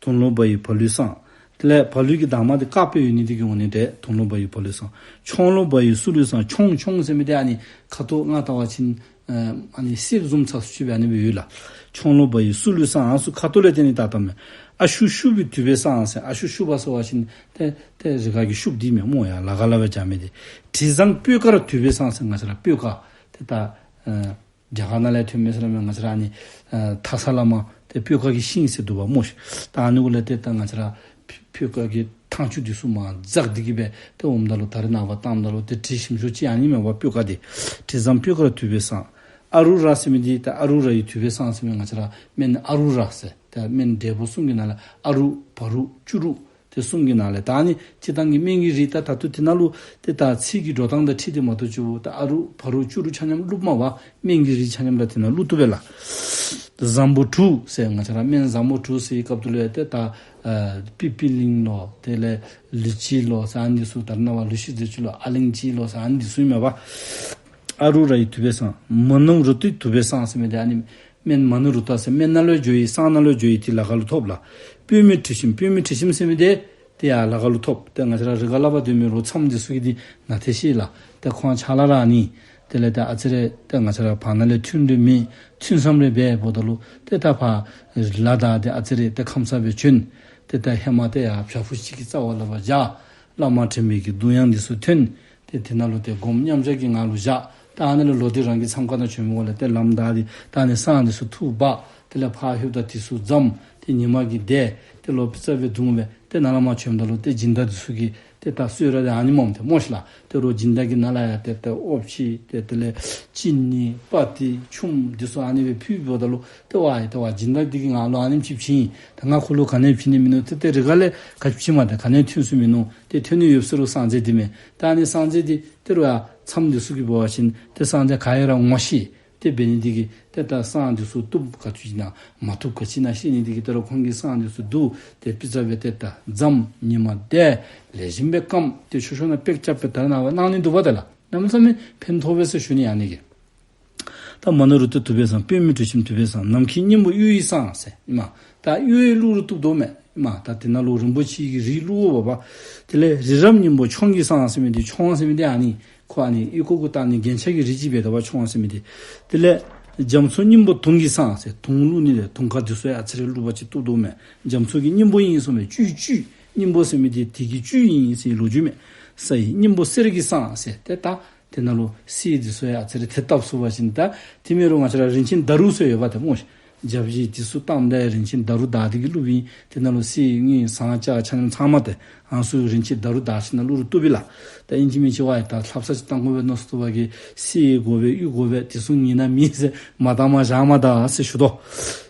དུང་ལོ་བ་ཡི་བ་ལུའི་བསངས། དེ་ལས་བ་ལུ་གི་དྭངས་མ་འདི་དཀརཔོ་ཡོད་ནི་འདི་གིས་འོང་ནི་འདི་དུང་ལོ་བ་ཡི་བ་ལུའི་བསངས། མཆོང་ལོ་བ་ཡི་སུ་ལུའི་བསངས། མཆོང་མཆོང་ཟེར་མི་འདི་ཨ་ནི་ཁ་ཐུག་ང་བལྟ་བ་ཅིན་ཨ་ཨ་ནི་སེརཔོ་བཟུམ་ཚ་སུ་ཅིག་སྦེ་ཨ་ནི་སྦེ་ཡོད་ལགས། མཆོང་ལོ་བ་ཡི་སུ་ལུའི་བསངས། ཨ་ནི་ཚུ་ཁ་ཐུག་ལས་བལྟ་ནི་ད་ལྟ་མས། ཨ་ཤུ་ཤུབ་བི་དུད་པའི་བསངས་ཟེར། ཨ་ཤུ་ཤུབ་བ་ཟེར་བ་ཅིན་ཏེ་ཏེ་རི་ཁ་གི་ཤུབ་འདི་མས་སྨོ། ཡར་ལ་ག་ལ་བ་བྱ་མི་འདི། དྲི་བཟང་སྤོས་དཀར་དུད་པའི་བསངས་ཟེར། ང་བཅས་ར་སྤོས་དཀར་ཏེ་ད་ཨ་རྒྱ་གར་ནང་ལས་ཐོན་མི་ཟེར་མས། ང་བཅས་ར་ཨ་ནི་ཨ་ཐ་ས་ལས་མར་ཏེ་སྤོས་དཀར་གྱི་ཤིང་ཟེར་འདུག་པ་སྨོ་ཤིག། ད་ཨ་ནི་གུ་ལས་ཏེ་ད་ང་བཅས་ར་སྤོས་དཀར་གྱི་ཐང་ཆུ་འདི་ཚུ་མར་འཛག་སྟེ་གི་སྦེ་ཏེ་འོངམ་ད་ལུ་ད་རེས་ནངས་པ་བཏངམ་ད་ལུ་ཏེ་དྲི་ཞིམ་ཤོས་ཅིག་ཨ་ནི་མས་པ་སྤོས་དཀར་འདི། དྲི་བཟང་སྤོས་དཀར་དུད་པའི་བསངས། ཨ་རུ་ར་ཟེར་མི་འདི་ད་ཨ་རུ་ར་ཡི་དུད་པའི་བསངས་ཟེར་མི་ང་བཅས་ར་སྨན་ཨ་རུ་ར་ཟེར། ད་སྨན་འབྲས་བུ་གསུམ་གྱི་ནང་ལས་ཨ་རུ་བ་རུ་བཅུ་རུ་ཏེ་གསུམ་གྱི་ནང་ལས་ད་ཨ་ནི་སྤྱིར་བཏང་གི་སྨན་གྱི་རིགས་ད་ད་ལྟོ་དེ་ནང་ལུ་ཏེ་ད་ཚིག་གི་འགྲོ་སྟངས་དང་འཁྲིལ་ཏེ་མ་གཏོགས་ཅིག་ད་ཨ་རུ་བ་རུ་བཅུ་རུ་ཆ་མཉམ་བླུགསཔ་མས་པ། སྨན་གྱི་རིགས་ཆ་མཉམ་ད་དེ་ནང་བླུགས་བཏུབ་པས་ལགས། བཟང་པོ་དྲུག་ཟེར། ང་བཅས་ར་སྨན་བཟང་པོ་དྲུག་ཟེར་བའི་སྐབས་དེ་ལུ་ཡང་ཏེ་ད་ཨ་པི་པི་ལིང་ལོ་དེ་ལས་ལུ་ཅི་ལོ་ཟེར་ཨ་ནི་འདི་ཚུ་ད་རེས་ནངས་པ་ལུ་ཤི་ཟེར་ཅིག་ལོ་ཨ་ལིང་ཅི་ལོ་ཟེར་ཨ་ནི་འདི་ཚུ་ཨིན་མས་པ། ཨ་རུ་ར་ཡི་དུད་པའི་བསངས། མ་ནུ་རུ་ཏའི་དུད་པའི་བསངས་ཟེར་མི་འདི་ཨ་ནི་སྨན་མ་ནུ་རུ་ཏ་ཟེར་སྨན་ནང་ལུ་འགྱོ་ཡི་བསངས་ནང་ལུ་འགྱོ་ཡི་འདི་ལ་ག་ལུ་ཐོབ་ལགས། སྤོས་མེ་དྲི་ཞིམ། སྤོས་མེ་དྲི་ཞིམ་ཟེར་མི་འདི་ ཏེ་ཡར་ལ་ཁ་ལུ་ཐོབ། ཏེ་ང་བཅས་ར་རི་ཁར་ལག་པར་སྡོད་མི་རོགས་མཚམས་འདི་ཚུ་གིས་འདི་ནཱ་ཏེ་ཤེས་ལགས། ཏེ་ཁོང་ཕྱག་ལཱ་ར་ཨ་ནི་དེ་ལས་ཏེ་ཨ་ཙི་རེ་ཏེ་ང་བཅས་ར་བར་ན་ལས་ཐོན་རེ་མེད་ཐོན་བསམ་རེ་འབད་འབདཝ་ད་ལུ་ཏེ་ད་ཕར་ལ་དྭགས་འདི་ཨ་ཙི་རེ་ཏེ་ཁམས་སངས་སྦེ་བྱོན། ཏེ་ད་ཧེ་མ་ཏེ་ཡར་བྱག་ཕུག་གཅིག་གི་རྩ་བར་ལག་པར་བཞག། བླ་མ་དྲན་པའི་གི་གདུང་དབྱངས་འདི་ཚུ་ཐོན། ཏེ་དེ་ནང་ལུ་ཏེ་སྒོམ་མཉམ་བཞག་གི་ངང་ལུ་བཞག། ད་ཨ་ནི་ལུ་ལོག་སྟེ་རང་གི་མཚམས་ཁང་ནང་བྱོན་མི་འོང་ལགས། ཏེ་ལམ་བདའ་སྟེ་ད་ཨ་ནི་བསངས་འདི་ཚུ་འཐུ་འབག། དེ་ལས་ཕར་ལྷོདཔ་ད་དེ་ཚུ་བརྫམ། ཏེ་ཉི་མ་གིས་འདས། ཏེ་ལོག་པི་ཙ་སྦེ་གདུང་སྦེ་ཏེ་ནཱ་ལས་མར་བྱོནམ་ད་ལུ་ཏེ་སྦྱིན་བདག་འདི་ཚུ་གིས་ཏེ་ད་གསོལ་རས་འདི་ཨ་ནི་སྨོ་ཏེ་སྨོ་ཤེས་ལགས། ཏེ་རོགས་སྦྱིན་བདག་གིས་ནཱ་ལས་ཡར་ཏེ་ཏེ་ཨོམ་ཕྱེ་ཏེ་དེ་ལས་ཅི་ནི་པ་ཏི་ཆུམ་འདི་ཚུ་ཨ་ནི་སྦེ་ཕུལ་འབདཝ་ད་ལུ་ཏེ་ཝའི་ཏེ་ཝའི་སྦྱིན་བདག་འདི་གིས་ང་ལུ་ཨ་ནེམ་ཅིག་བྱིན། ད་ང་ཁོ་ལུ་ག་ནི་ཡང་བྱིན་ནི་མིན་ནུག། ཏེ་ཏེ་རི་ཁ་ལས་ག་ཅི་བྱིནམ་ཏེ་ག་ནི་ཡང་ཐོན་སོང་མིན་ནུག། ཏེ་ཐོན་ནི་ཡོད་ས་ལུ་བསངས་རྫས་འདི་མས། ད་ཨ་ནི་བསངས་རྫས་འདི་ཏེ་རོགས་ཡར་མཚམས་འདི་ཚུ་གིས་འབད་བ་ཅིན་ཏེ་བསངས་རྫས་ག་ཡང་ར་ངོ་ཤེས། ཏེ་འབད་ནི་འདི་གིས་ཏེ་ད་བསངས་འདི་ཚུ་བཏུབ་ག་ཅི་ཨིན་ན་མ་བཏུབ་ག་ཅི་ཨིན་ན་ཤེས་ནི་འདི་གིས་ཏེ་རོགས་ཁོང་གིས་བསངས་འདི་ཚུ་བསྡུ་སྟེ་པི་ཙ་སྦེ་ཏེ་ད་བརྫམ། ཉི་མ་འདས། ལེགས་ཤོམ་སྦེ་སྐམ། ཏེ་ཆུ་ཤོག་ནང་པེག་རྐྱབ་སྦེ་ད་རེས་ནངས་པ་གནང་ནི་འདུག་པ་ཏེ་ལགས། གནམ་མེད་ས་མེད་ཕན་ཐོགས་པས་ཟེར་ཞུ་ནི་ཨ་ནི་གིས། ད་མ་ཎི་རུ་ཏྲ་བཏུབ་པས་བསངས། པུས་མོ་གྲུ་ཆེན་བཏུབ་པས་བསངས། ནམ་མཁའི་སྙིང་པོ་གཡུ་ཡིས་བསངས་ཟེར་ཨིན་མས། ད་གཡུ་ཡིས་བླུག་རུང་བཏུབ་དོ་མས་ཨིན་མས། ད་དེ་ནང་ལུ་རིན་པོ་ཆེ་གི་རིགས་བླུག་དགོ་པས། དེ་ལས་རི་རབ་སྙིང་པོ་མཆོང་གིས་བསངས་ཟེར་མི་འདི་མཆོང་ཟེར་མི་འདི་ཨ་ནི་ཁོ་ཨ་ནི་ཨོལ་ལྐོག་གུ་བཏགས་ནི་རྒྱན་ཆ་གི་རིགས་ཅིག་འབད་དོ་བ་མཆོང་ཟེར་མི་འདི། དེ་ལས་རྒྱ་མཚོ་སྙིང་པོ་དུང་གིས་བསངས་ཟེར། དུང་བླུག་ནི་ལས་དུང་དཀར་འདི་ཚུ་ཡང་ཨ་ཙི་རེ་བླུག་པ་ཅིན་བཏུབ་དོ་མས། རྒྱ་མཚོ་གི་སྙིང་པོ་ཨིན་གསུངས་མས། བཅུད་བཅུད་སྙིང་པོ་ཟེར་མི་འདི་དེ་གི་བཅུད་ཨིན་ཟེར་ལོ་རྒྱུས་མས། ས་ཡི་སྙིང་པོ་གསེར་གྱིས་བསངས་ཟེར། ཏེ་ད་དེ་ནང་ལུ་གསེར་འདི་ཚུ་ཡང་ཨ་ཙི་རེ་ཏེ་བཏབ་ཚུགས་པ་ཅིན་ད་དེ་མེན་རུང་ང་བཅས་ར་རིན་ཆེན་དར་རུ་ཟེར་ཡོདཔ་ཏེ་སྨོ་ཤེས། བྱ་བྱིའུ་འདི་ཚུ་བཏངམ་ད་རིན་ཆེན་དར་རུ་བདའ་སྟེ་གི་བླུགཔ་ཨིན། དེ་ནང་ལུ་གསེར་དངུལ་ཟངས་ལྕགས་ཆ་མཉམ་ཚང་མ་ཏེ་ཨ་ནི་ཚུ་རིན་ཆེན་དར་རུ་བདའ་ཞིནམ་ལས་བླུག་རུང་བཏུབ་པས་ལགས། ད་ཨིན་ཅི་མིན་ཅི་ཝའི་ད་ལྷ་བསངས་ཅིག་བཏང་དགོ་པས་མནོ་སོང་ཏེ་བ་གིས་གསེར་དགོ་པས་གཡུ་དགོ་པས་དེ་ཚུ་ངེས་ན་མེད་ཟེར་མ་བཏང་མ་བཞག་མ་ད་ཟེར་ཞུ་དོ།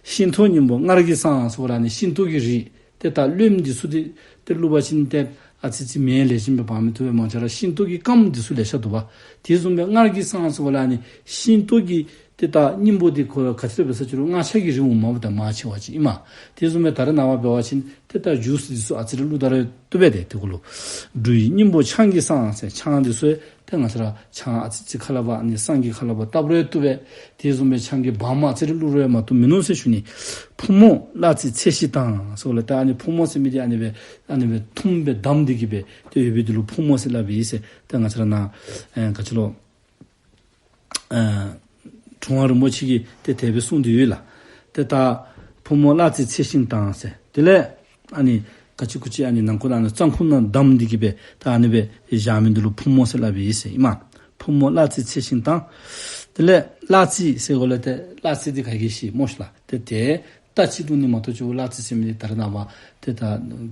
ཤིང་ཏོག་སྙིང་པོ་མངར་གྱིས་བསངས་ཟེར་བ་ལས་ཨ་ནི་ཤིང་ཏོག་གི་རིགས། ཏེ་ད་རློནམ་འདི་ཚུ་འདི་ཏེ་བླུག་པ་ཅིན་ཏེ་ཨ་ཙི་ཙི་མེ་ལེགས་ཤོམ་སྦེ་འབར་མི་བཏུབ་པས། མང་ཆེ་ར་ཤིང་ཏོག་གི་སྐམ་འདི་ཚུ་ལེ་ཤ་འདུག་པ། དེ་བཟུམ་སྦེ་མངར་གྱིས་བསངས་ཟེར་བ་ལས་ཨ་ནི་ཤིང་ཏོག་གི་ཏེ་ད་སྙིང་པོ་འདི་ཁོ་ག་ཅི་སྦེ་ཟེར་ཅི་རུང་མངར་ཆ་གི་རིགས་འོང་མ་པ་ད་མང་ཆེ་བ་ཅིག་ཨིན་མས། དེ་བཟུམ་སྦེ་ད་རེས་ནངས་པ་འབད་བ་ཅིན་ཏེ་ད་ཇུས་འདི་ཚུ་ཨ་ཙི་རེ་བླུག་ད་རུང་བཏུབ་པས། ཏེ་དེ་གུ་ལུ་འབྲུ་ཡི་སྙིང་པོ་ཆང་གིས་བསངས་ཟེར། ཆང་འདི་ཚུ་ཏེ་ང་བཅས་ར་ཆང་ཨ་ཙི་ཙི་ཁ་ལས་ཕར་ཨ་ནི་བསངས་ཀྱི་ཁ་ལས་ཕར་བཏབ་རུང་བཏུབ་པས། དེ་བཟུམ་སྦེ་ཆང་གི་སྦངམ་ཨ་ཙི་རེ་བླུག་རུང་མ་བཏུབ་མིན་ནུག་ཟེར་ཞུ་ནི། ཕུབ་མོ་གླ་རྩི་ཚད་བཞི་དང་ཟེར་བ་ལས་ད་ཨ་ནི་ཕུབ་མོ་ཟེར་མི་འདི་ཨ་ནི་སྦེ་ཨ་ནི་སྦེ་ཐུམ་སྦེ་བསྡམས་ཏེ་གི་སྦེ་ཏེ་ཡོད་པའི་འདི་ལུ་ཕུབ་མོ་ཟེར་སླབ་ཨིན་ཟེར། ཏེ་ང་བཅས་ར་ནཱ་ཨེ་ག་ཅི་ལོ་ཨེ་དྲུང་པ་རིན་པོ་ཆེ་གིས་ཏེ་དེ་སྦེ་གསུངས་ཏེ་ཡོད་ལགས། ཏེ་ད་ཕུབ་མོ་གླ་རྩི་ཚད་བཞི་དང་ཟེར། དེ་ལས་ཨ་ནི་ག་ཅི་གུ་ཅི་ཨ་ནི་ནང་ཁུག་ཨ་ནི་གཙང་ཁུག་ནང་བསྡམས་ཏེ་གི་སྦེ་ད་ཨ་ནི་སྦེ་བཞག་མི་འདི་ལུ་ཕུབ་མོ་ཟེར་སླབ་ཨིན་ཟེར་ཨིན་མས། ཕུབ་མོ་གླ་རྩི་ཚད་བཞི་དང་། དེ་ལས་གླ་རྩི་ཟེར་གོ་ལས་ཏེ་གླ་རྩི་འདི་ག་གིས་ཤེས་སྨོ་ཤེས་ལགས། ཏེ་ཏེ་རྟ་ཅིག་བླུག་ནི་མ་གཏོགས་ཅིག་གླ་རྩི་ཟེར་མི་འདི་ད་རེས་ནངས་པ་ཏེ་ད་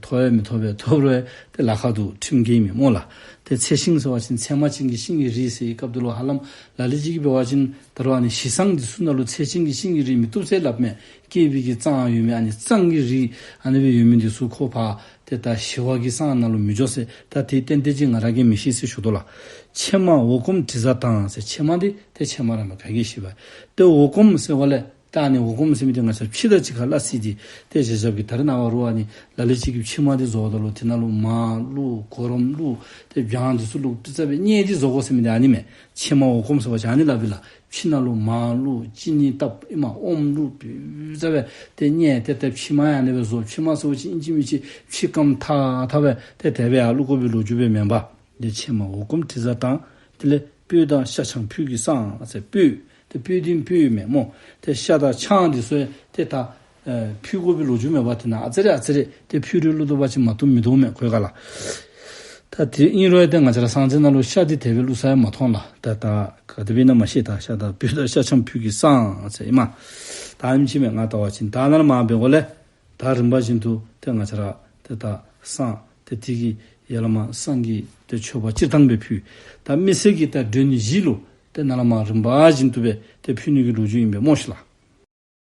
ཐོབ་ཡང་མི་ཐོབ་པས། ཐོབ་རུང་ཏེ་ལཱ་ཁག་འདུག། ཁྲིམས་འགལ་མས་སྨོ་ལགས། ཏེ་ཚལ་ཤིང་ཟེར་བ་ཅིན་ཚལ་མ་ཅན་གྱི་ཤིང་གི་རིགས་ཟེར་བའི་སྐབས་འདི་ལུ་ཧ་ལམ་ལ་ལུ་ཅིག་གིས་འབད་བ་ཅིན་ད་རུང་ཨ་ནི་ཞིང་སངས་འདི་ཚུ་ནང་ལུ་ཚལ་ཅན་གྱི་ཤིང་གི་རིགས་མི་བཏུབ་ཟེར་སླབ་མས། སྐྱེས་པའི་གི་རྩང་ཡོད་མི་ཨ་ནི་རྩང་གི་རིགས་ཨ་ནི་སྦེ་ཡོད་མི་འདི་ཚུ་ཁོ་ཕར་ཏེ་ད་ཞི་བ་གི་སངས་ནང་ལུ་མི་འགྱོ་ཟེར། ད་དེ་ཏན་ཏན་ཅིག་ང་ར་གིས་མི་ཤེས་ཟེར་ཞུ་དོ་ལགས། ཕྱེ་མ་འོ་སྐོམ་དྲི་བཟང་དང་ཟེར། ཕྱེ་མ་འདི་ཏེ་ཕྱེ་མ་ར་མས། ག་གིས་ཤེས་པས། ཏེ་འོ་སྐོམ་ཟེར་བ་ལས་ད་ཨ་ནི་འོ་སྐོམ་ཟེར་མི་འདི་ང་བཅས་ཕྱེ་དང་གཅིག་ཁར་སླ་བསྲེ་སྟེ་ཏེ་བཞག་བཞགཔ་གི་ད་རེས་ནངས་པ་རུང་ཨ་ནི་ལ་ལུ་ཅིག་གིས་ཕྱེ་མ་འདི་བཟོཝ་ད་ལུ་དེ་ནང་ལུ་མར་བླུགས་གོ་རམས་བླུགས་ཏེ་སྦྱང་འདི་ཚུ་བླུགས་ཏེ་རྩ་བའི་མཉེ་སྟེ་བཟོ་དགོ་ཟེར་མི་འདི་ཨ་ནི་མས། ཕྱེ་མ་འོ་སྐོམ་ཟེར་བ་ཅིན་ཨ་ནི་སླབ་ཨིན་ལགས། ཕྱེ་ནང་ལུ་མར་བླུགས་ཅི་ནི་བཏབ་ཨིན་མས། ཨོམ་བླུགས་ཏེ་རྩ་བའི་ཏེ་མཉེ་སྟེ་ཏེ་ཕྱེ་མ་ཡང་ཨ་ནི་སྦེ་བཟོ། ཕྱེ་མ་ཟེར་བ་ཅིན་ཨིན་ཅི་མིན་ཅི་ཕྱེ་སྐམ་ཐག་ཐག་སྦེ་ཏེ་དེ་སྦེ་ཡར་བླུག་དགོ་པའི་ལོ་རྒྱུས་སྦེ་མེན་པས། ཏེ་ཕྱེ་མ་འོ་སྐོམ་དྲི་བཟང་དང་དེ་ལས་སྤོས་དང་ཤ་ཆང་ཕུད་ཀྱིས་བསངས་ཟེར། སྤོས་ཏེ་སྤོས་ལྡན་སྤོས་མས་སྨོ། ཏེ་ཤ་དང་ཆང་འདི་ཚུ་ཏེ་ད་ཨེ་ཕུལ་དགོ་པའི་ལོ་རྒྱུས་མེད་པ། དེ་ནང་ཨ་ཙི་རེ་ཨ་ཙི་རེ་ཏེ་ཕུལ་རུང་བླུག་བཏུབ་པ་ཅིན་མ་བཏུབ་མི་འདུག་མས་ཁོའི་ཁ་ལས། ད་དེ་ཨིན་རུང་ཡང་ཏེ་ང་བཅས་ར་བསངས་རྫས་ནང་ལུ་ཤ་འདི་དེ་སྦེ་བླུག་ས་ཡང་མ་མཐོང་ལགས། ད་ད་ག་དེ་སྦེ་ཨིན་ན་མ་ཤེས། ད་ཤ་དང་སྤོས་དང་ཤ་ཆང་ཕུད་ཀྱིས་བསངས་ཟེར་ཨིན་མས། ད་ཨིནམ་ཅིག་མས། ང་བལྟ་བ་ཅིན་ད་ནཱ་ལས་མར་འབད་དགོ་ལགས། ད་རིམ་པ་བཞིན་དུ་ཏེ་ང་བཅས་ར་ཏེ་ད་བསངས་ཏེ་དེ་གི་ཡ་ལ་མ་བསངས་ཀྱི་ཏེ་མཆོད་པ་སྤྱིར་བཏང་སྦེ་ཕུལ། ད་མི་སེར་གྱི་ད་མགྲོན་བཞི་ལུ་ཏེ་ནཱ་ལས་མར་རིམ་པ་བཞིན་དུ་སྦེ་ཏེ་ཕུལ་ནི་གི་ལོ་རྒྱུས་ཨིན་པས་སྨོ་ཤེས་ལགས།